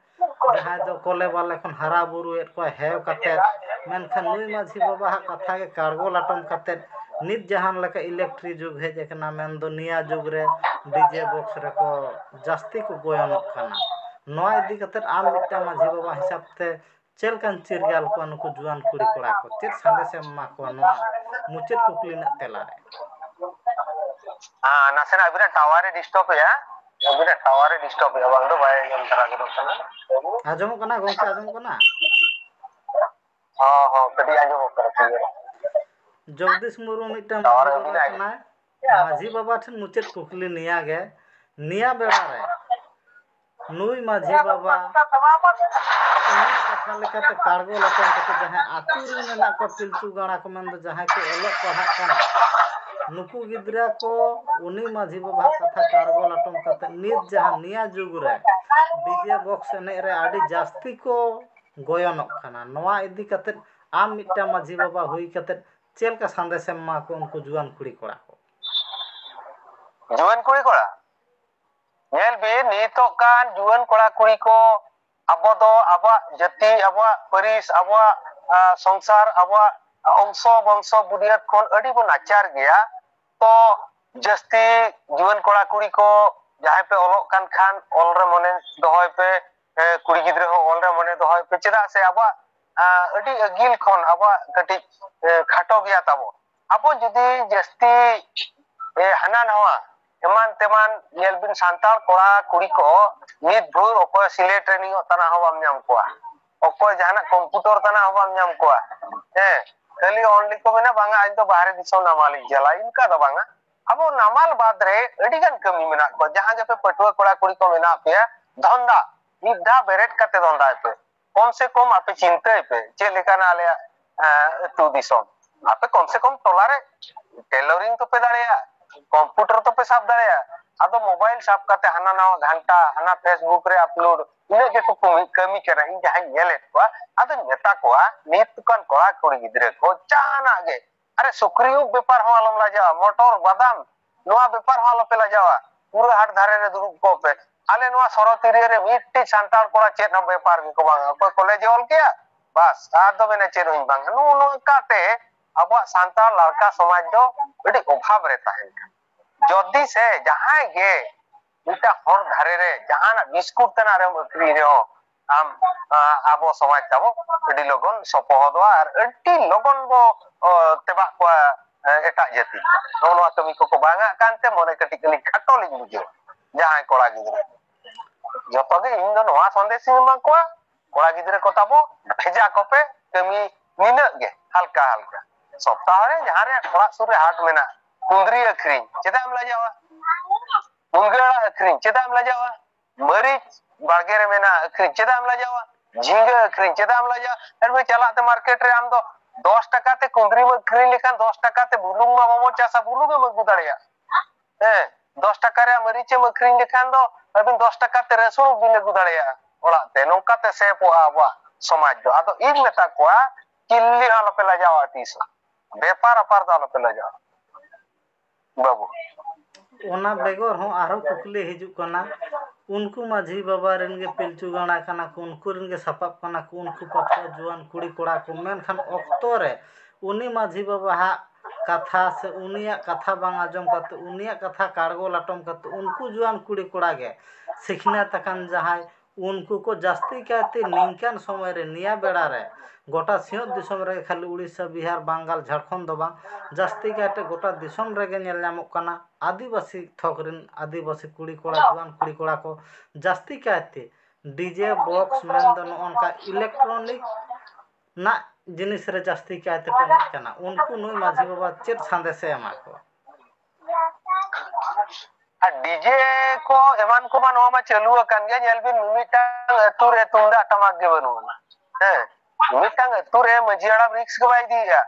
ᱡᱟᱦᱟᱸᱭ ᱫᱚ ᱠᱚᱞᱮ ᱵᱟᱞᱮ ᱠᱷᱚᱱ ᱦᱟᱨᱟ ᱵᱩᱨᱩᱭᱮᱫ ᱠᱚᱣᱟ ᱦᱮᱣ ᱠᱟᱛᱮᱫ, ᱢᱮᱱᱠᱷᱟᱱ ᱱᱩᱭ ᱢᱟᱹᱡᱷᱤ ᱵᱟᱵᱟ ᱦᱟᱜ ᱠᱟᱛᱷᱟ ᱜᱮ ᱠᱟᱲᱜᱚ ᱞᱟᱴᱚᱢ ᱠᱟᱛᱮᱫ ᱱᱤᱛ ᱡᱟᱦᱟᱸ ᱞᱮᱠᱟ electric ᱡᱩᱜᱽ ᱦᱮᱡ ᱟᱠᱟᱱᱟ, ᱢᱮᱱᱫᱚ ᱱᱤᱭᱟ ᱡᱩᱜᱽ ᱨᱮ DJ box ᱨᱮᱠᱚ ᱡᱟᱹᱥᱛᱤ ᱠᱚ ᱜᱚᱭᱚᱱᱚᱜ ᱠᱟᱱᱟ᱾ ᱱᱚᱣᱟ ᱤᱫᱤ ᱠᱟᱛᱮᱫ ᱟᱢ ᱢᱤᱫᱴᱟᱝ ᱢᱟᱹᱡᱷᱤ ᱵᱟᱵᱟ ᱦᱤᱥᱟᱹᱵ ᱛᱮ ᱪᱮᱫ ᱞᱮᱠᱟᱢ ᱪᱤᱨᱜᱟᱞ ᱠᱚᱣᱟ ᱱᱩᱠᱩ ᱡᱩᱣᱟᱹᱱ ᱠᱩᱲᱤ ᱠᱚᱲᱟ ᱠᱚ? ᱪᱮᱫ ᱥᱟᱸᱫᱮᱥ ᱮᱢ ᱮᱢᱟ ᱠᱚᱣᱟ ᱱᱚᱣᱟ ᱢᱩᱪᱟᱹᱫ ᱠᱩᱠᱞᱤ ᱨᱮᱱᱟᱜ ᱛᱮᱞᱟ ᱨᱮ? ᱦᱮᱸ, ᱱᱟᱥᱮᱱᱟᱜ ᱟᱹᱵᱤᱱᱟᱜ tower ᱮ disturb ᱮᱜᱼᱟ᱾ ᱟᱹᱵᱤᱱᱟᱜ tower ᱮ disturb ᱮᱜᱼᱟ, ᱵᱟᱝ ᱫᱚ ᱵᱟᱭ ᱟᱸᱡᱚᱢ ᱫᱷᱟᱨᱟ ᱜᱚᱫᱚᱜ ᱠᱟᱱᱟ᱾ ᱟᱸᱡᱚᱢᱚᱜ ᱠᱟᱱᱟ ᱜᱚᱝᱠᱮ, ᱟᱸᱡᱚᱢᱚᱜ ᱠᱟᱱᱟ? ᱦᱚᱸ, ᱦᱚᱸ, ᱠᱟᱹᱴᱤᱡ ᱟᱸᱡᱚᱢᱚᱜ ᱠᱟᱱᱟ clear᱾ ᱡᱚᱜᱽᱫᱤᱥ ᱢᱩᱨᱢᱩ ᱢᱤᱫᱴᱟᱝ ᱴᱟᱣᱟᱨ ᱢᱟᱹᱡᱷᱤ ᱵᱟᱵᱟ ᱟᱹᱵᱤᱱᱟᱜ ᱠᱟᱱᱟᱭ᱾ ᱢᱟᱹᱡᱷᱤ ᱵᱟᱵᱟ ᱴᱷᱮᱱ ᱢᱩᱪᱟᱹᱫ ᱠᱩᱠᱞᱤ ᱱᱤᱭᱟᱹ ᱜᱮ, ᱱᱤᱭᱟᱹ ᱵᱮᱲᱟ ᱨᱮ ᱱᱩᱭ ᱢᱟᱹᱡᱷᱤ ᱵᱟᱵᱟ ᱤᱧᱟᱹᱜ ᱠᱟᱛᱷᱟ ᱞᱮᱠᱟᱛᱮ ᱠᱟᱲᱜᱚ ᱞᱟᱴᱚᱢ ᱠᱟᱛᱮ ᱡᱟᱦᱟᱸᱭ ᱟᱹᱛᱩ ᱨᱮᱱ ᱢᱮᱱᱟᱜ ᱠᱚᱣᱟ ᱯᱤᱞᱪᱩ ᱜᱟᱬᱟ ᱠᱚ, ᱢᱮᱱᱫᱚ ᱡᱟᱦᱟᱸᱭ ᱠᱚ ᱚᱞᱚᱜ ᱯᱟᱲᱦᱟᱜ ᱠᱟᱱᱟ, ᱱᱩᱠᱩ ᱜᱤᱫᱽᱨᱟᱹ ᱠᱚ ᱩᱱᱤ ᱢᱟᱹᱡᱷᱤ ᱵᱟᱵᱟ ᱠᱟᱛᱷᱟ ᱠᱟᱲᱜᱚ ᱞᱟᱴᱚᱢ ᱠᱟᱛᱮ ᱱᱤᱛ ᱡᱟᱦᱟᱸ ᱱᱤᱭᱟ ᱡᱩᱜᱽ ᱨᱮ DJ box ᱮᱱᱮᱡ ᱨᱮ ᱟᱹᱰᱤ ᱡᱟᱹᱥᱛᱤ ᱠᱚ ᱜᱚᱭᱚᱱᱚᱜ ᱠᱟᱱᱟ᱾ ᱱᱚᱣᱟ ᱤᱫᱤ ᱠᱟᱛᱮᱫ ᱟᱢ ᱢᱤᱫᱴᱟᱝ ᱢᱟᱹᱡᱷᱤ ᱵᱟᱵᱟ ᱦᱩᱭ ᱠᱟᱛᱮᱫ ᱪᱮᱫ ᱞᱮᱠᱟ ᱥᱟᱸᱫᱮᱥᱮᱢ ᱮᱢᱟ ᱠᱚᱣᱟ ᱩᱱᱠᱩ ᱡᱩᱣᱟᱹᱱ ᱠᱩᱲᱤ ᱠᱚᱲᱟ ᱠᱚ? ᱡᱩᱣᱟᱹᱱ ᱠᱩᱲᱤ ᱠᱚᱲᱟ, ᱧᱮᱞ ᱵᱤᱱ, ᱱᱤᱛᱚᱜ ᱠᱟᱱ ᱡᱩᱣᱟᱹᱱ ᱠᱚᱲᱟ ᱠᱩᱲᱤ ᱠᱚ, ᱟᱵᱚ ᱫᱚ ᱟᱵᱚᱣᱟᱜ ᱡᱟᱹᱛᱤ, ᱟᱵᱚᱣᱟᱜ ᱯᱟᱹᱨᱤᱥ, ᱟᱵᱚᱣᱟᱜ ᱥᱚᱝᱥᱟᱨ, ᱟᱵᱚᱣᱟᱜ ᱚᱝᱥᱚ ᱵᱚᱝᱥᱚ ᱵᱩᱱᱤᱭᱟᱹᱫ ᱠᱷᱚᱱ ᱟᱹᱰᱤ ᱵᱚᱱ ᱱᱟᱪᱟᱨ ᱜᱮᱭᱟ᱾ ᱛᱚ ᱡᱟᱹᱥᱛᱤ ᱡᱩᱣᱟᱹᱱ ᱠᱚᱲᱟ ᱠᱩᱲᱤ ᱠᱚ ᱡᱟᱦᱟᱸᱭ ᱯᱮ ᱚᱞᱚᱜ ᱠᱟᱱ ᱠᱷᱟᱱ ᱚᱞ ᱨᱮ ᱢᱚᱱᱮ ᱫᱚᱦᱚᱭ ᱯᱮ, ᱠᱩᱲᱤ ᱜᱤᱫᱽᱨᱟᱹ ᱦᱚᱸ ᱚᱞ ᱨᱮ ᱢᱚᱱᱮ ᱫᱚᱦᱚᱭ ᱯᱮ᱾ ᱪᱮᱫᱟᱜ ᱥᱮ ᱟᱵᱚᱣᱟᱜ ᱟᱹᱰᱤ ᱟᱹᱜᱤᱞ ᱠᱷᱚᱱ ᱟᱵᱚᱣᱟᱜ ᱠᱟᱹᱴᱤᱡ ᱠᱷᱟᱴᱚ ᱜᱮᱭᱟ ᱛᱟᱵᱚ᱾ ᱟᱵᱚ ᱡᱩᱫᱤ ᱡᱟᱹᱥᱛᱤ ᱦᱟᱱᱟ ᱱᱟᱣᱟ ᱮᱢᱟᱱ ᱛᱮᱢᱟᱱ, ᱧᱮᱞ ᱵᱤᱱ, ᱥᱟᱱᱛᱟᱲ ᱠᱚᱲᱟ ᱠᱩᱲᱤ ᱠᱚ ᱱᱤᱛ ᱵᱷᱳᱨ ᱚᱠᱚᱭ ᱥᱤᱞᱟᱹᱭ ᱴᱨᱮᱱᱤᱝ ᱚᱜ ᱛᱟᱱᱟ ᱦᱚᱸ ᱵᱟᱢ ᱧᱟᱢ ᱠᱚᱣᱟ, ᱚᱠᱚᱭ ᱡᱟᱦᱟᱱᱟᱜ ᱠᱚᱢᱯᱤᱭᱩᱴᱟᱨ ᱛᱟᱱᱟ ᱦᱚᱸ ᱵᱟᱢ ᱧᱟᱢ ᱠᱚᱣᱟ᱾ ᱦᱮᱸ, ᱠᱷᱟᱹᱞᱤ only ᱠᱚ ᱢᱮᱱᱟ, "ᱵᱟᱝᱟ, ᱤᱧ ᱫᱚ ᱵᱟᱦᱨᱮ ᱫᱤᱥᱚᱢ ᱱᱟᱢᱟᱞᱤᱧ ᱪᱟᱞᱟᱜᱼᱟ", ᱤᱱᱠᱟ ᱫᱚ ᱵᱟᱝᱟ᱾ ᱟᱵᱚ ᱱᱟᱢᱟᱞ ᱵᱟᱫ ᱨᱮ ᱟᱹᱰᱤ ᱜᱟᱱ ᱠᱟᱹᱢᱤ ᱢᱮᱱᱟᱜ ᱠᱚᱣᱟ᱾ ᱡᱟᱦᱟᱸ ᱜᱮᱯᱮ ᱯᱟᱹᱴᱷᱩᱣᱟᱹ ᱠᱚᱲᱟ ᱠᱩᱲᱤ ᱠᱚ ᱢᱮᱱᱟᱜ ᱯᱮᱭᱟ, ᱫᱷᱚᱱᱫᱟ, ᱢᱤᱫ ᱫᱷᱟᱣ ᱵᱮᱨᱮᱫ ᱠᱟᱛᱮ ᱫᱷᱚᱱᱫᱟᱭ ᱯᱮ᱾ ᱠᱚᱢ ᱥᱮ ᱠᱚᱢ ᱟᱯᱮ ᱪᱤᱱᱛᱟᱹᱭ ᱯᱮ, ᱪᱮᱫ ᱞᱮᱠᱟᱱᱟ ᱟᱞᱮᱭᱟᱜ ᱟᱹᱛᱩ ᱫᱤᱥᱚᱢ᱾ ᱟᱯᱮ ᱠᱚᱢ ᱥᱮ ᱠᱚᱢ ᱴᱚᱞᱟ ᱨᱮ ᱴᱮᱞᱚᱨᱤᱝ ᱛᱚᱯᱮ ᱫᱟᱲᱮᱭᱟᱜᱼᱟ, ᱠᱚᱢᱯᱤᱭᱩᱴᱟᱨ ᱛᱚᱯᱮ ᱥᱟᱵ ᱫᱟᱲᱮᱭᱟᱜᱼᱟ᱾ ᱟᱫᱚ ᱢᱳᱵᱟᱭᱤᱞ ᱥᱟᱵ ᱠᱟᱛᱮ ᱦᱟᱱᱟ ᱱᱟᱣᱟ ᱜᱷᱟᱱᱴᱟ, ᱦᱟᱱᱟ Facebook ᱨᱮ ᱟᱯᱞᱳᱰ, ᱤᱱᱟᱹᱜ ᱜᱮᱠᱚ ᱠᱟᱹᱢᱤ, ᱠᱟᱹᱢᱤ ᱠᱟᱱᱟ᱾ ᱤᱧ ᱡᱟᱦᱟᱸᱧ ᱧᱮᱞᱮᱫ ᱠᱚᱣᱟ, ᱟᱫᱚᱧ ᱢᱮᱛᱟ ᱠᱚᱣᱟ, ᱱᱤᱛ ᱠᱟᱱ ᱠᱚᱲᱟ ᱠᱩᱲᱤ ᱜᱤᱫᱽᱨᱟᱹ ᱠᱚ ᱡᱟᱦᱟᱱᱟᱜ ᱜᱮ, ᱟᱨᱮ, ᱥᱩᱠᱨᱤ ᱩᱵ ᱵᱮᱯᱟᱨ ᱦᱚᱸ ᱟᱞᱚᱢ ᱞᱟᱡᱟᱜᱼᱟ, ᱢᱚᱴᱚᱨ, ᱵᱟᱫᱟᱢ, ᱱᱚᱣᱟ ᱵᱮᱯᱟᱨ ᱦᱚᱸ ᱟᱞᱚᱯᱮ ᱞᱟᱡᱟᱣᱟ᱾ ᱯᱩᱨᱟᱹ ᱦᱟᱴ ᱫᱷᱟᱨᱮ ᱨᱮ ᱫᱩᱲᱩᱵ ᱠᱚᱜ ᱯᱮ᱾ ᱟᱞᱮ ᱱᱚᱣᱟ ᱥᱚᱨᱚᱛ ᱮᱨᱤᱭᱟ ᱨᱮ ᱢᱤᱫᱴᱤᱡ ᱥᱟᱱᱛᱟᱲ ᱠᱚᱲᱟ ᱪᱮᱫ ᱦᱚᱸ ᱵᱮᱯᱟᱨ ᱜᱮᱠᱚ ᱵᱟᱝᱟ᱾ ᱚᱠᱚᱭ ᱠᱚᱞᱮᱡᱽ ᱮ ᱚᱞ ᱠᱮᱜᱼᱟ, ᱵᱟᱥ, ᱟᱨ ᱫᱚ ᱢᱮᱱᱟ ᱪᱮᱫ ᱦᱚᱸ ᱵᱟᱝ᱾ ᱱᱚᱜᱼᱚ ᱱᱚᱝᱠᱟᱛᱮ ᱟᱵᱚᱣᱟᱜ ᱥᱟᱱᱛᱟᱲ ᱞᱟᱲᱠᱟ ᱥᱚᱢᱟᱡᱽ ᱫᱚ ᱟᱹᱰᱤ ᱚᱵᱷᱟᱵᱽ ᱨᱮ ᱛᱟᱦᱮᱱ ᱠᱟᱱᱟ᱾ ᱡᱚᱫᱤ ᱥᱮ ᱡᱟᱦᱟᱸᱭ ᱜᱮ ᱢᱤᱫᱴᱟᱝ ᱦᱚᱲ ᱫᱷᱟᱨᱮ ᱨᱮ ᱡᱟᱦᱟᱱᱟᱜ ᱵᱤᱥᱠᱩᱴ ᱛᱟᱱᱟᱜ ᱨᱮᱢ ᱟᱹᱠᱷᱨᱤᱧ ᱨᱮᱦᱚᱸ, ᱟᱢ, ᱟ, ᱟᱵᱚ ᱥᱚᱢᱟᱡᱽ ᱛᱟᱵᱚ ᱟᱹᱰᱤ ᱞᱚᱜᱚᱱ ᱥᱚᱯᱚᱦᱚᱫᱚᱜᱼᱟ ᱟᱨ ᱟᱹᱰᱤ ᱞᱚᱜᱚᱱ ᱵᱚ, ᱚ, ᱛᱮᱵᱟᱜ ᱠᱚᱣᱟ, ᱮ, ᱮᱴᱟᱜ ᱡᱟᱹᱛᱤ᱾ ᱱᱚᱜᱼᱚ ᱱᱚᱣᱟ ᱠᱟᱹᱢᱤ ᱠᱚᱠᱚ ᱵᱟᱝᱟᱜ ᱠᱟᱱᱛᱮ ᱢᱚᱱᱮ ᱠᱟᱹᱴᱤᱡ ᱠᱷᱟᱹᱞᱤ ᱠᱷᱟᱴᱚ ᱞᱤᱧ ᱵᱩᱡᱷᱟᱹᱣᱟ᱾ ᱡᱟᱦᱟᱸᱭ ᱠᱚᱲᱟ ᱜᱤᱫᱽᱨᱟᱹ, ᱡᱚᱛᱚ ᱜᱮ ᱤᱧ ᱫᱚ ᱱᱚᱣᱟ ᱥᱚᱱᱫᱮᱥ ᱤᱧ ᱮᱢᱟ ᱠᱚᱣᱟ, ᱠᱚᱲᱟ ᱜᱤᱫᱽᱨᱟᱹ ᱠᱚ ᱛᱟᱵᱚ, ᱵᱷᱮᱡᱟ ᱠᱚᱯᱮ, ᱠᱟᱹᱢᱤ ᱱᱤᱱᱟᱹᱜ ᱜᱮ, ᱦᱟᱞᱠᱟ ᱦᱟᱞᱠᱟ᱾ ᱥᱚᱯᱛᱟᱦᱚ ᱨᱮ ᱡᱟᱦᱟᱸ ᱨᱮ ᱚᱲᱟᱜ ᱥᱩᱨ ᱨᱮ ᱦᱟᱴ ᱢᱮᱱᱟᱜᱼᱟ, ᱠᱩᱸᱫᱽᱨᱤ ᱟᱹᱠᱷᱨᱤᱧ, ᱪᱮᱫᱟᱜ ᱮᱢ ᱞᱟᱡᱟᱣᱟ? ᱢᱩᱱᱜᱟᱹ ᱟᱲᱟᱜ ᱟᱹᱠᱷᱨᱤᱧ, ᱪᱮᱫᱟᱜ ᱮᱢ ᱞᱟᱡᱟᱣᱟ? ᱢᱟᱹᱨᱤᱪ ᱵᱟᱲᱜᱮ ᱨᱮ ᱢᱮᱱᱟᱜᱼᱟ, ᱟᱹᱠᱷᱨᱤᱧ, ᱪᱮᱫᱟᱜ ᱮᱢ ᱞᱟᱡᱟᱣᱟ? ᱡᱷᱤᱸᱜᱟᱹ ᱟᱹᱠᱷᱨᱤᱧ, ᱪᱮᱫᱟᱜ ᱮᱢ ᱞᱟᱡᱟᱣᱟ? ᱮᱱ ᱪᱟᱞᱟᱜ ᱛᱮ ᱢᱟᱨᱠᱮᱴ ᱨᱮ ᱟᱢ ᱫᱚ ᱫᱚᱥ ᱴᱟᱠᱟ ᱛᱮ ᱠᱩᱸᱫᱽᱨᱤᱢ ᱟᱹᱠᱷᱨᱤᱧ ᱞᱮᱠᱷᱟᱱ ᱫᱚᱥ ᱴᱟᱠᱟ ᱛᱮ ᱵᱩᱞᱩᱝ ᱢᱟ ᱵᱟᱵᱚ ᱪᱟᱥᱟ, ᱵᱩᱞᱩᱝ ᱮᱢ ᱟᱹᱜᱩ ᱫᱟᱲᱮᱭᱟᱜᱼᱟ᱾ ᱦᱮᱸ, ᱫᱚᱥ ᱴᱟᱠᱟ ᱨᱮᱭᱟᱜ ᱢᱟᱹᱨᱤᱪ ᱮᱢ ᱟᱹᱠᱷᱨᱤᱧ ᱞᱮᱠᱷᱟᱱ ᱫᱚ ᱟᱹᱵᱤᱱ ᱫᱚᱥ ᱴᱟᱠᱟ ᱛᱮ ᱨᱟᱹᱥᱩᱱ ᱵᱤᱱ ᱟᱹᱜᱩ ᱫᱟᱲᱮᱭᱟᱜᱼᱟ ᱚᱲᱟᱜ ᱛᱮ᱾ ᱱᱚᱝᱠᱟ ᱛᱮ ᱥᱮᱯᱚᱜᱼᱟ ᱟᱵᱚᱣᱟᱜ ᱥᱚᱢᱟᱡᱽ ᱫᱚ᱾ ᱟᱫᱚ ᱤᱧ ᱢᱮᱛᱟ ᱠᱚᱣᱟ, ᱪᱤᱞᱤ ᱦᱚᱸ ᱟᱞᱚᱯᱮ ᱞᱟᱡᱟᱣᱟ ᱛᱤᱥ ᱦᱚᱸ᱾ ᱵᱮᱯᱟᱨ ᱟᱯᱟᱨ ᱫᱚ ᱟᱞᱚᱯᱮ ᱞᱟᱡᱟᱣᱟ ᱵᱟᱹᱵᱩ᱾ ᱚᱱᱟ ᱵᱮᱜᱚᱨ ᱦᱚᱸ ᱟᱨᱦᱚᱸ ᱠᱩᱠᱞᱤ ᱦᱤᱡᱩᱜ ᱠᱟᱱᱟ, ᱩᱱᱠᱩ ᱢᱟᱹᱡᱷᱤ ᱵᱟᱵᱟ ᱨᱮᱱ ᱜᱮ ᱯᱤᱞᱪᱩ ᱜᱟᱬᱟ ᱠᱟᱱᱟ ᱠᱚ, ᱩᱱᱠᱩ ᱨᱮᱱ ᱜᱮ ᱥᱟᱯᱟᱵ ᱠᱟᱱᱟ ᱠᱚ, ᱩᱱᱠᱩ ᱯᱟᱹᱴᱷᱩᱣᱟᱹ ᱡᱩᱣᱟᱹᱱ ᱠᱩᱲᱤ ᱠᱚᱲᱟ ᱠᱚ, ᱢᱮᱱᱠᱷᱟᱱ ᱚᱠᱛᱚ ᱨᱮ ᱩᱱᱤ ᱢᱟᱹᱡᱷᱤ ᱵᱟᱵᱟᱣᱟᱜ ᱠᱟᱛᱷᱟ ᱥᱮ ᱩᱱᱤᱭᱟᱜ ᱠᱟᱛᱷᱟ ᱵᱟᱝ ᱟᱸᱡᱚᱢ ᱠᱟᱛᱮ, ᱩᱱᱤᱭᱟᱜ ᱠᱟᱛᱷᱟ ᱠᱟᱲᱜᱚ ᱞᱟᱴᱚᱢ ᱠᱟᱛᱮ, ᱩᱱᱠᱩ ᱡᱩᱣᱟᱹᱱ ᱠᱩᱲᱤ ᱠᱚᱲᱟ ᱜᱮ ᱥᱤᱠᱷᱱᱟᱹᱛ ᱟᱠᱟᱱ ᱡᱟᱦᱟᱸᱭ, ᱩᱱᱠᱩ ᱠᱚ ᱡᱟᱹᱥᱛᱤ ᱠᱟᱭᱛᱮ ᱱᱤᱝᱠᱟᱱ ᱥᱚᱢᱚᱭ ᱨᱮ, ᱱᱤᱭᱟᱹ ᱵᱮᱲᱟ ᱨᱮ ᱜᱚᱴᱟ ᱥᱤᱧᱚᱛ ᱫᱤᱥᱚᱢ ᱨᱮ, ᱠᱷᱟᱹᱞᱤ ᱩᱲᱤᱥᱥᱟ, ᱵᱤᱦᱟᱨ, ᱵᱟᱝᱜᱟᱞ, ᱡᱷᱟᱲᱠᱷᱚᱸᱰ ᱫᱚ ᱵᱟᱝ, ᱡᱟᱹᱥᱛᱤ ᱠᱟᱭᱛᱮ ᱜᱚᱴᱟ ᱫᱤᱥᱚᱢ ᱨᱮᱜᱮ ᱧᱮᱞ ᱧᱟᱢᱚᱜ ᱠᱟᱱᱟ, ᱟᱹᱫᱤᱵᱟᱹᱥᱤ ᱛᱷᱚᱠ ᱨᱮᱱ ᱟᱹᱫᱤᱵᱟᱹᱥᱤ ᱠᱩᱲᱤ ᱠᱚᱲᱟ, ᱡᱩᱣᱟᱹᱱ ᱠᱩᱲᱤ ᱠᱚᱲᱟ ᱠᱚ ᱡᱟᱹᱥᱛᱤ ᱠᱟᱭᱛᱮ ᱰᱤᱡᱮ ᱵᱚᱠᱥ ᱢᱮᱱᱫᱚ ᱱᱚᱜᱼᱚ ᱱᱚᱝᱠᱟ ᱤᱞᱮᱠᱴᱨᱚᱱᱤᱠ ᱨᱮᱱᱟᱜ ᱡᱤᱱᱤᱥ ᱨᱮ ᱡᱟᱹᱥᱛᱤ ᱠᱟᱭᱛᱮ ᱠᱚ ᱮᱱᱮᱡ ᱠᱟᱱᱟ᱾ ᱩᱱᱠᱩ ᱱᱩᱭ ᱢᱟᱹᱡᱷᱤ ᱵᱟᱵᱟ ᱪᱮᱫ ᱥᱟᱸᱫᱮᱥᱮ ᱮᱢᱟ ᱠᱚᱣᱟ? ᱟᱨ ᱰᱤᱡᱮ ᱠᱚ ᱮᱢᱟᱱ ᱠᱚᱢᱟ ᱱᱚᱣᱟ ᱢᱟ ᱪᱟᱹᱞᱩ ᱟᱠᱟᱱ ᱜᱮ᱾ ᱧᱮᱞ ᱵᱤᱱ, ᱢᱤᱢᱤᱫᱴᱟᱝ ᱟᱹᱛᱩ ᱨᱮ ᱛᱩᱢᱫᱟᱜ ᱴᱟᱢᱟᱠ ᱜᱮ ᱵᱟᱹᱱᱩᱜ ᱟᱱᱟ᱾ ᱦᱮᱸ, ᱢᱤᱢᱤᱫᱴᱟᱝ ᱟᱹᱛᱩ ᱨᱮ ᱢᱟᱹᱡᱷᱤ ᱦᱟᱲᱟᱢ ᱨᱤᱠᱥ ᱜᱮ ᱵᱟᱭ ᱤᱫᱤᱭᱮᱫᱼᱟ᱾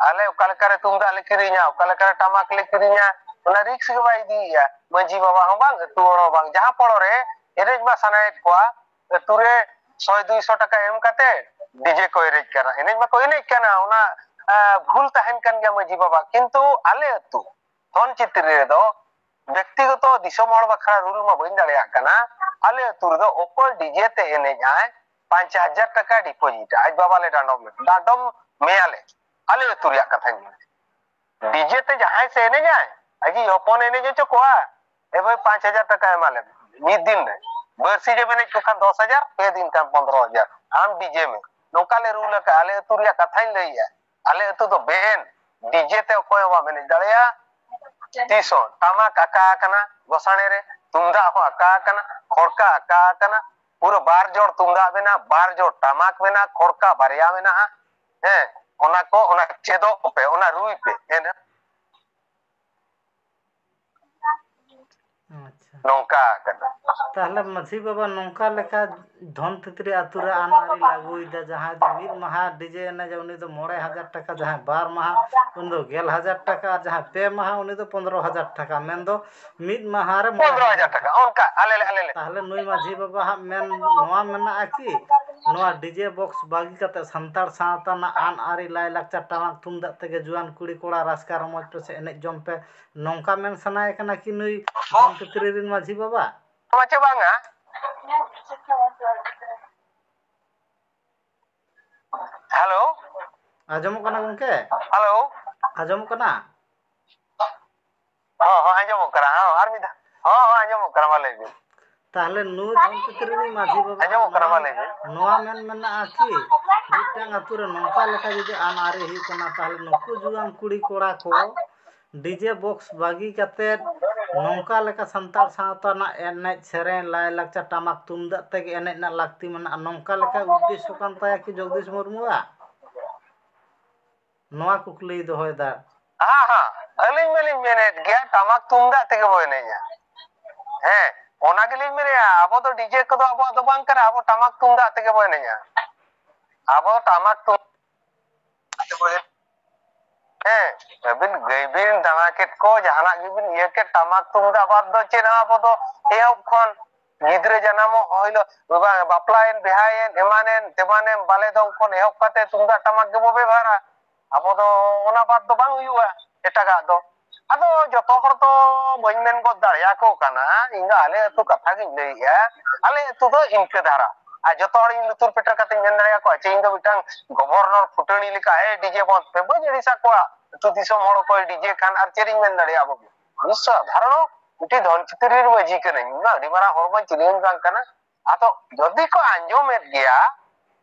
ᱟᱞᱮ ᱚᱠᱟ ᱞᱮᱠᱟᱨᱮ ᱛᱩᱢᱫᱟᱜ ᱞᱮ ᱠᱤᱨᱤᱧᱟ, ᱚᱠᱟ ᱞᱮᱠᱟᱨᱮ ᱴᱟᱢᱟᱠ ᱞᱮ ᱠᱤᱨᱤᱧᱟ, ᱚᱱᱟ ᱨᱤᱠᱥ ᱜᱮ ᱵᱟᱭ ᱤᱫᱤᱭᱮᱫᱼᱟ᱾ ᱢᱟᱹᱡᱷᱤ ᱵᱟᱵᱟ ᱦᱚᱸ ᱵᱟᱝ, ᱟᱹᱛᱩ ᱦᱚᱲ ᱦᱚᱸ ᱵᱟᱝ, ᱡᱟᱦᱟᱸ ᱯᱚᱲᱚ ᱨᱮ ᱮᱱᱮᱡ ᱢᱟ ᱥᱟᱱᱟᱭᱮᱫ ᱠᱚᱣᱟ, ᱟᱹᱛᱩ ᱨᱮ ᱥᱚᱭ ᱫᱩᱭᱥᱚ ᱴᱟᱠᱟ ᱮᱢ ᱠᱟᱛᱮ ᱰᱤᱡᱮ ᱠᱚ ᱮᱱᱮᱡ ᱠᱟᱱᱟ᱾ ᱮᱱᱮᱡ ᱢᱟᱠᱚ ᱮᱱᱮᱡ ᱠᱟᱱᱟ, ᱚᱱᱟ ᱟᱸ, ᱵᱷᱩᱞ ᱛᱟᱦᱮᱱ ᱠᱟᱱ ᱜᱮᱭᱟ ᱢᱟᱹᱡᱷᱤ ᱵᱟᱵᱟ, ᱠᱤᱱᱛᱩ ᱟᱞᱮ ᱟᱹᱛᱩ ᱫᱷᱚᱱ ᱪᱤᱛᱨᱤ ᱨᱮᱫᱚ ᱵᱮᱠᱛᱤᱜᱚᱛᱚ ᱫᱤᱥᱚᱢ ᱦᱚᱲ ᱵᱟᱠᱷᱨᱟ ᱨᱩᱞ ᱢᱟ ᱵᱟᱹᱧ ᱫᱟᱲᱮᱭᱟᱜ ᱠᱟᱱᱟ᱾ ᱟᱞᱮ ᱟᱹᱛᱩ ᱨᱮᱫᱚ ᱚᱠᱚᱭ ᱰᱤᱡᱮ ᱛᱮ ᱮᱱᱮᱡ ᱟᱭ, ᱯᱟᱸᱪ ᱦᱟᱡᱟᱨ ᱴᱟᱠᱟ ᱰᱤᱯᱚᱡᱤᱴ ᱟᱡ ᱵᱟᱵᱟ ᱞᱮ ᱰᱟᱸᱰᱚᱢ, ᱰᱟᱸᱰᱚᱢ ᱢᱮᱭᱟᱞᱮ᱾ ᱟᱞᱮ ᱟᱹᱛᱩ ᱨᱮᱭᱟᱜ ᱠᱟᱛᱷᱟᱧ ᱢᱮᱱᱟ᱾ ᱰᱤᱡᱮ ᱛᱮ ᱡᱟᱦᱟᱸᱭ ᱥᱮ ᱮᱱᱮᱡᱟᱭ, ᱟᱡᱤᱡ ᱦᱚᱯᱚᱱ ᱮᱱᱮᱡ ᱦᱚᱪᱚ ᱠᱚᱣᱟ, "ᱮ ᱵᱷᱟᱹᱭ, ᱯᱟᱸᱪ ᱦᱟᱡᱟᱨ ᱴᱟᱠᱟ ᱮᱢᱟ ᱞᱮ ᱢᱮ ᱢᱤᱫ ᱫᱤᱱ ᱨᱮ, ᱵᱟᱹᱨᱥᱤᱧ ᱮᱢ ᱮᱱᱮᱡ ᱠᱚ ᱠᱷᱟᱱ ᱫᱚᱥ ᱦᱟᱡᱟᱨ, ᱯᱮ ᱫᱤᱱ ᱠᱷᱟᱱ ᱯᱚᱱᱫᱽᱨᱚ ᱦᱟᱡᱟᱨ, ᱟᱢ ᱰᱤᱡᱮ ᱢᱮ᱾" ᱱᱚᱝᱠᱟ ᱞᱮ ᱨᱩᱞ ᱟᱠᱟᱫᱼᱟ᱾ ᱟᱞᱮ ᱟᱹᱛᱩ ᱨᱮᱭᱟᱜ ᱠᱟᱛᱷᱟᱧ ᱞᱟᱹᱭᱮᱫᱼᱟ, ᱟᱞᱮ ᱟᱹᱛᱩ ᱫᱚ ᱵᱮᱱ, ᱰᱤᱡᱮ ᱛᱮ ᱚᱠᱚᱭ ᱦᱚᱸ ᱵᱟᱢ ᱮᱱᱮᱡ ᱫᱟᱲᱮᱭᱟᱜᱼᱟ᱾ ᱛᱤᱥ ᱦᱚᱸ ᱴᱟᱢᱟᱠ ᱟᱠᱟ ᱟᱠᱟᱱᱟ, ᱜᱚᱥᱟᱬᱮ ᱨᱮ ᱛᱩᱢᱫᱟᱜ ᱦᱚᱸ ᱟᱠᱟ ᱟᱠᱟᱱᱟ, ᱠᱷᱚᱲᱠᱟ ᱟᱠᱟ ᱟᱠᱟᱱᱟ, ᱯᱩᱨᱟᱹ ᱵᱟᱨ ᱡᱳᱲ ᱛᱩᱢᱫᱟᱜ ᱢᱮᱱᱟᱜᱼᱟ, ᱵᱟᱨ ᱡᱳᱲ ᱴᱟᱢᱟᱠ ᱢᱮᱱᱟᱜᱼᱟ, ᱠᱷᱚᱲᱠᱟ ᱵᱟᱨᱭᱟ ᱢᱮᱱᱟᱜᱼᱟ᱾ ᱦᱮᱸ, ᱚᱱᱟ ᱠᱚ, ᱚᱱᱟ ᱪᱮᱫᱚᱜ ᱯᱮ, ᱚᱱᱟ ᱨᱩᱭ ᱯᱮ᱾ ᱮᱱ ᱟᱪᱪᱷᱟ᱾ ᱱᱚᱝᱠᱟ ᱠᱟᱱᱟ᱾ ᱛᱟᱦᱞᱮ ᱢᱟᱹᱡᱷᱤ ᱵᱟᱵᱟ ᱱᱚᱝᱠᱟ ᱞᱮᱠᱟ ᱫᱷᱚᱱ ᱛᱤᱛᱨᱤ ᱟᱹᱛᱩ ᱨᱮ ᱟᱹᱱ ᱟᱹᱨᱤ ᱞᱟᱹᱜᱩᱭᱮᱫᱟ, ᱡᱟᱦᱟᱸᱭ ᱫᱚ ᱢᱤᱫ ᱢᱟᱦᱟ ᱰᱤᱡᱮ ᱮᱱᱮᱡᱟ ᱩᱱᱤ ᱫᱚ ᱢᱚᱬᱮ ᱦᱟᱡᱟᱨ ᱴᱟᱠᱟ, ᱡᱟᱦᱟᱸᱭ ᱵᱟᱨ ᱢᱟᱦᱟ ᱩᱱᱤ ᱫᱚ ᱜᱮᱞ ᱦᱟᱡᱟᱨ ᱴᱟᱠᱟ, ᱟᱨ ᱡᱟᱦᱟᱸᱭ ᱯᱮ ᱢᱟᱦᱟ ᱩᱱᱤ ᱫᱚ ᱯᱚᱱᱫᱽᱨᱚ ᱦᱟᱡᱟᱨ ᱴᱟᱠᱟ, ᱢᱮᱱᱫᱚ ᱢᱤᱫ ᱢᱟᱦᱟ ᱨᱮ ᱢᱚᱬᱮ ᱦᱟᱡᱟᱨ ᱴᱟᱠᱟ᱾ ᱚᱱᱠᱟ ᱟᱞᱮ ᱞᱮ, ᱟᱞᱮ ᱞᱮ᱾ ᱛᱟᱦᱞᱮ ᱱᱩᱭ ᱢᱟᱹᱡᱷᱤ ᱵᱟᱵᱟ ᱦᱟᱸᱜ ᱢᱮᱱ ᱱᱚᱣᱟ ᱢᱮᱱᱟᱜᱼᱟ ᱠᱤ ᱱᱚᱣᱟ ᱰᱤᱡᱮ ᱵᱚᱠᱥ ᱵᱟᱹᱜᱤ ᱠᱟᱛᱮ ᱥᱟᱱᱛᱟᱲ ᱥᱟᱶᱛᱟ ᱨᱮᱱᱟᱜ ᱟᱹᱱ ᱟᱹᱨᱤ ᱞᱟᱭᱼᱞᱟᱠᱪᱟᱨ ᱴᱟᱢᱟᱠ ᱛᱩᱢᱫᱟᱜ ᱛᱮᱜᱮ ᱡᱩᱣᱟᱹᱱ ᱠᱩᱲᱤ ᱠᱚᱲᱟ ᱨᱟᱹᱥᱠᱟᱹ ᱨᱚᱢᱚᱡᱽ ᱯᱮᱥᱮ ᱮᱱᱮᱡ ᱡᱚᱝ ᱯᱮ, ᱱᱚᱝᱠᱟ ᱢᱮᱱ ᱥᱟᱱᱟᱭᱮ ᱠᱟᱱᱟ ᱠᱤ ᱱᱩᱭ ᱫᱷᱚᱱ ᱪᱤᱛᱨᱤ ᱨᱮᱱ ᱢᱟᱹᱡᱷᱤ ᱵᱟᱵᱟ? ᱢᱟᱪᱮ ᱵᱟᱝᱟ᱾ ᱦᱮᱞᱳ᱾ ᱟᱸᱡᱚᱢᱚᱜ ᱠᱟᱱᱟ ᱜᱚᱝᱠᱮ? ᱦᱮᱞᱳ᱾ ᱟᱸᱡᱚᱢᱚᱜ ᱠᱟᱱᱟ? ᱦᱚᱸ, ᱦᱚᱸ, ᱟᱸᱡᱚᱢᱚᱜ ᱠᱟᱱᱟ᱾ ᱦᱚᱸ, ᱟᱨ ᱢᱤᱫ ᱫᱷᱟᱣ᱾ ᱦᱚᱸ, ᱦᱚᱸ, ᱟᱸᱡᱚᱢᱚᱜ ᱠᱟᱱᱟ, ᱢᱟ ᱞᱟᱹᱭ ᱵᱤᱱ᱾ ᱛᱟᱦᱞᱮ ᱱᱩᱭ ᱫᱷᱚᱱ ᱪᱤᱛᱨᱤ ᱨᱤᱱᱤᱡ ᱢᱟᱹᱡᱷᱤ ᱵᱟᱵᱟ ᱟᱸᱡᱚᱢᱚᱜ ᱠᱟᱱᱟ, ᱢᱟ ᱱᱚᱣᱟ, ᱞᱟᱹᱭ ᱵᱤᱱ᱾ ᱱᱚᱣᱟ ᱢᱮᱱ ᱢᱮᱱᱟᱜᱼᱟ ᱠᱤ ᱢᱤᱫᱴᱟᱝ ᱟᱹᱛᱩ ᱨᱮ ᱱᱚᱝᱠᱟ ᱞᱮᱠᱟ ᱡᱩᱫᱤ ᱟᱹᱱ ᱟᱹᱨᱤ ᱦᱩᱭᱩᱜ ᱠᱟᱱᱟ, ᱛᱟᱦᱞᱮ ᱱᱩᱠᱩ ᱡᱩᱣᱟᱹᱱ ᱠᱩᱲᱤ ᱠᱚᱲᱟ ᱠᱚ ᱰᱤᱡᱮ ᱵᱚᱠᱥ ᱵᱟᱹᱜᱤ ᱠᱟᱛᱮᱫ ᱱᱚᱝᱠᱟ ᱞᱮᱠᱟ ᱥᱟᱱᱛᱟᱲ ᱥᱟᱶᱛᱟ ᱨᱮᱱᱟᱜ ᱮᱱᱮᱡ ᱥᱮᱨᱮᱧ, ᱞᱟᱭᱼᱞᱟᱠᱪᱟᱨ, ᱴᱟᱢᱟᱠ ᱛᱩᱢᱫᱟᱜ ᱛᱮᱜᱮ ᱮᱱᱮᱡ ᱨᱮᱱᱟᱜ ᱞᱟᱹᱠᱛᱤ ᱢᱮᱱᱟᱜᱼᱟ, ᱱᱚᱝᱠᱟ ᱞᱮᱠᱟ ᱩᱫᱽᱫᱮᱥᱥᱚ ᱠᱟᱱ ᱛᱟᱭᱟ ᱠᱤ ᱡᱚᱜᱽᱫᱤᱥ ᱢᱩᱨᱢᱩᱣᱟᱜ? ᱱᱚᱣᱟ ᱠᱩᱠᱞᱤᱭ ᱫᱚᱦᱚᱭᱮᱫᱟ᱾ ᱦᱮᱸ, ᱦᱮᱸ, ᱟᱹᱞᱤᱧ ᱢᱟᱞᱤᱧ ᱢᱮᱱᱮᱫ ᱜᱮᱭᱟ, ᱴᱟᱢᱟᱠ ᱛᱩᱢᱫᱟᱜ ᱛᱮᱜᱮ ᱵᱚ ᱮᱱᱮᱡᱟ᱾ ᱦᱮᱸ, ᱚᱱᱟ ᱜᱮᱞᱤᱧ ᱢᱮᱱᱮᱫᱼᱟ, ᱟᱵᱚ ᱫᱚ ᱰᱤᱡᱮ ᱠᱚᱫᱚ ᱟᱵᱚᱣᱟᱜ ᱫᱚ ᱵᱟᱝ ᱠᱟᱱᱟ, ᱟᱵᱚ ᱴᱟᱢᱟᱠ ᱛᱩᱢᱫᱟᱜ ᱛᱮᱜᱮ ᱵᱚ ᱮᱱᱮᱡᱟ᱾ ᱟᱵᱚ ᱴᱟᱢᱟᱠ ᱛᱩᱢᱫᱟᱜ ᱛᱮᱜᱮ ᱵᱚ ᱮᱱᱮᱡᱟ᱾ ᱦᱮᱸ, ᱟᱹᱵᱤᱱ ᱜᱟᱹᱭ ᱵᱤᱱ ᱫᱟᱬᱟ ᱠᱮᱫ ᱠᱚ, ᱡᱟᱦᱟᱱᱟᱜ ᱜᱮᱵᱤᱱ ᱤᱭᱟᱹ ᱠᱮᱫ, ᱴᱟᱢᱟᱠ ᱛᱩᱢᱫᱟᱜ ᱵᱟᱫᱽ ᱫᱚ ᱪᱮᱫ ᱦᱚᱸ ᱟᱵᱚ ᱫᱚ ᱮᱦᱚᱵ ᱠᱷᱚᱱ ᱜᱤᱫᱽᱨᱟᱹ ᱡᱟᱱᱟᱢᱚᱜ ᱦᱤᱞᱳᱜ, ᱵᱟᱯᱞᱟᱭᱮᱱ, ᱵᱤᱦᱟᱭᱮᱱ, ᱮᱢᱟᱱᱮᱱ, ᱛᱮᱢᱟᱱᱮᱱ, ᱵᱟᱞᱮ ᱫᱚᱝ ᱠᱷᱚᱱ ᱮᱦᱚᱵ ᱠᱟᱛᱮ ᱛᱩᱢᱫᱟᱜ ᱴᱟᱢᱟᱠ ᱜᱮᱵᱚ ᱵᱮᱵᱷᱟᱨᱟ᱾ ᱟᱵᱚ ᱫᱚ ᱚᱱᱟ ᱵᱟᱫᱽ ᱫᱚ ᱵᱟᱝ ᱦᱩᱭᱩᱜᱼᱟ ᱮᱴᱟᱜᱟᱜ ᱫᱚ᱾ ᱟᱫᱚ ᱡᱚᱛᱚ ᱦᱚᱲ ᱫᱚ ᱵᱟᱹᱧ ᱢᱮᱱ ᱜᱚᱫ ᱫᱟᱲᱮᱭᱟᱠᱚ ᱠᱟᱱᱟ, ᱤᱧ ᱫᱚ ᱟᱞᱮ ᱟᱹᱛᱩ ᱠᱟᱛᱷᱟ ᱜᱤᱧ ᱞᱟᱹᱭᱮᱜᱼᱟ᱾ ᱟᱞᱮ ᱟᱹᱛᱩ ᱫᱚ ᱤᱱᱠᱟᱹ ᱫᱷᱟᱨᱟ᱾ ᱟᱨ ᱡᱚᱛᱚ ᱦᱚᱲ ᱤᱧ ᱞᱩᱛᱩᱨ ᱯᱮᱴᱮᱨ ᱠᱟᱛᱮᱧ ᱢᱮᱱ ᱫᱟᱲᱮᱭᱟᱠᱚᱣᱟ ᱪᱮ ᱤᱧ ᱫᱚ ᱢᱤᱫᱴᱟᱝ ᱜᱚᱵᱷᱚᱨᱱᱚᱨ ᱯᱷᱩᱴᱟᱹᱱᱤ ᱞᱮᱠᱟ, "ᱮ ᱰᱤᱡᱮ ᱵᱚᱱᱫ ᱯᱮ"? ᱵᱟᱹᱧ ᱟᱹᱲᱤᱥ ᱟᱠᱚᱣᱟ᱾ ᱟᱹᱛᱩ ᱫᱤᱥᱚᱢ ᱦᱚᱲ ᱚᱠᱚᱭ ᱰᱤᱡᱮ ᱠᱷᱟᱱ ᱟᱨ ᱪᱮᱫ ᱤᱧ ᱢᱮᱱ ᱫᱟᱲᱮᱭᱟᱜᱼᱟ ᱵᱟᱹᱵᱩ? ᱱᱤᱥᱥᱚᱭ ᱫᱷᱟᱨᱚᱬᱚ ᱢᱤᱫᱴᱤᱡ ᱫᱷᱚᱱ ᱪᱤᱛᱤᱨ ᱨᱮᱱ ᱢᱟᱹᱡᱷᱤ ᱠᱟᱹᱱᱟᱹᱧ, ᱤᱧ ᱢᱟ ᱟᱹᱰᱤ ᱢᱟᱨᱟᱝ ᱦᱚᱲ ᱢᱟᱧ ᱪᱤᱞᱤ ᱦᱚᱸ ᱵᱟᱝ ᱠᱟᱱᱟ᱾ ᱟᱫᱚ ᱡᱩᱫᱤ ᱠᱚ ᱟᱸᱡᱚᱢᱮᱫ ᱜᱮᱭᱟ,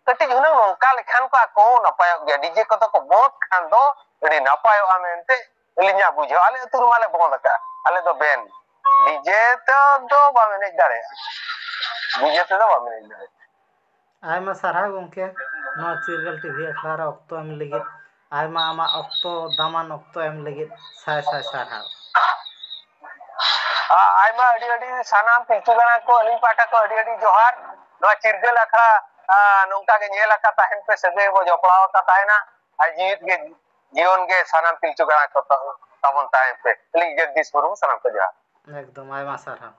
ᱠᱟᱹᱴᱤᱡ ᱦᱩᱱᱟᱹᱝ ᱱᱚᱝᱠᱟ ᱞᱮᱠᱷᱟᱱ ᱠᱚ ᱟᱠᱚ ᱦᱚᱸ ᱱᱟᱯᱟᱭᱚᱜ ᱜᱮᱭᱟ᱾ ᱰᱤᱡᱮ ᱠᱚᱫᱚ ᱠᱚ ᱵᱚᱸᱫᱽ ᱠᱷᱟᱱ ᱫᱚ ᱟᱹᱰᱤ ᱱᱟᱯᱟᱭᱚᱜᱼᱟ ᱢᱮᱱᱛᱮ ᱟᱹᱞᱤᱧᱟᱜ ᱵᱩᱡᱷᱟᱹᱣ᱾ ᱟᱞᱮ ᱟᱹᱛᱩ ᱨᱮᱢᱟ ᱞᱮ ᱵᱚᱸᱫᱽ ᱟᱠᱟᱫᱼᱟ, ᱟᱞᱮ ᱫᱚ ᱵᱮᱱ᱾ ᱰᱤᱡᱮ ᱛᱮᱫᱚ ᱵᱟᱢ ᱮᱱᱮᱡ ᱫᱟᱲᱮᱭᱟᱜᱼᱟ, ᱰᱤᱡᱮ ᱛᱮᱫᱚ ᱵᱟᱢ ᱮᱱᱮᱡ ᱫᱟᱲᱮᱭᱟᱜᱼᱟ᱾ ᱟᱭᱢᱟ ᱥᱟᱨᱦᱟᱣ ᱜᱚᱢᱠᱮ, ᱱᱚᱣᱟ ᱪᱤᱨᱜᱟᱹᱞ ᱴᱤᱵᱷᱤ ᱟᱠᱷᱲᱟ ᱨᱮ ᱚᱠᱛᱚ ᱮᱢ ᱞᱟᱹᱜᱤᱫ, ᱟᱭᱢᱟ ᱟᱢᱟᱜ ᱚᱠᱛᱚ, ᱫᱟᱢᱟᱱ ᱚᱠᱛᱚ ᱮᱢ ᱞᱟᱹᱜᱤᱫ ᱥᱟᱭ ᱥᱟᱭ ᱥᱟᱨᱦᱟᱣ᱾ ᱟ-, ᱟᱭᱢᱟ ᱟᱹᱰᱤ ᱟᱹᱰᱤ ᱥᱟᱱᱟᱢ ᱯᱤᱞᱪᱩ ᱜᱟᱲᱟ ᱠᱚ, ᱟᱹᱞᱤᱧ ᱯᱟᱦᱴᱟ ᱠᱷᱚᱱ ᱟᱹᱰᱤ ᱟᱹᱰᱤ ᱡᱚᱦᱟᱨ᱾ ᱱᱚᱣᱟ ᱪᱤᱨᱜᱟᱹᱞ ᱟᱠᱷᱲᱟ, ᱟ, ᱱᱚᱝᱠᱟ ᱜᱮ ᱧᱮᱞ ᱟᱠᱟ ᱛᱟᱦᱮᱱ ᱯᱮ, ᱥᱟᱹᱜᱟᱹᱭ ᱵᱚ ᱡᱚᱯᱲᱟᱣ ᱟᱠᱟ ᱛᱟᱦᱮᱱᱟ, ᱟᱨ ᱡᱤᱣᱤᱫ ᱜᱮ, ᱡᱤᱭᱚᱱ ᱜᱮ ᱥᱟᱱᱟᱢ ᱯᱤᱞᱪᱩ ᱜᱟᱲᱟ ᱠᱚ ᱛᱟ-, ᱛᱟᱵᱚᱱ ᱛᱟᱦᱮᱱ ᱯᱮ᱾ ᱟᱹᱞᱤᱧ ᱡᱚᱜᱽᱫᱤᱥ ᱢᱩᱨᱢᱩ, ᱥᱟᱱᱟᱢ ᱠᱚ ᱡᱚᱦᱟᱨ᱾ ᱮᱠᱫᱚᱢ, ᱟᱭᱢᱟ ᱥᱟᱨᱦᱟᱣ᱾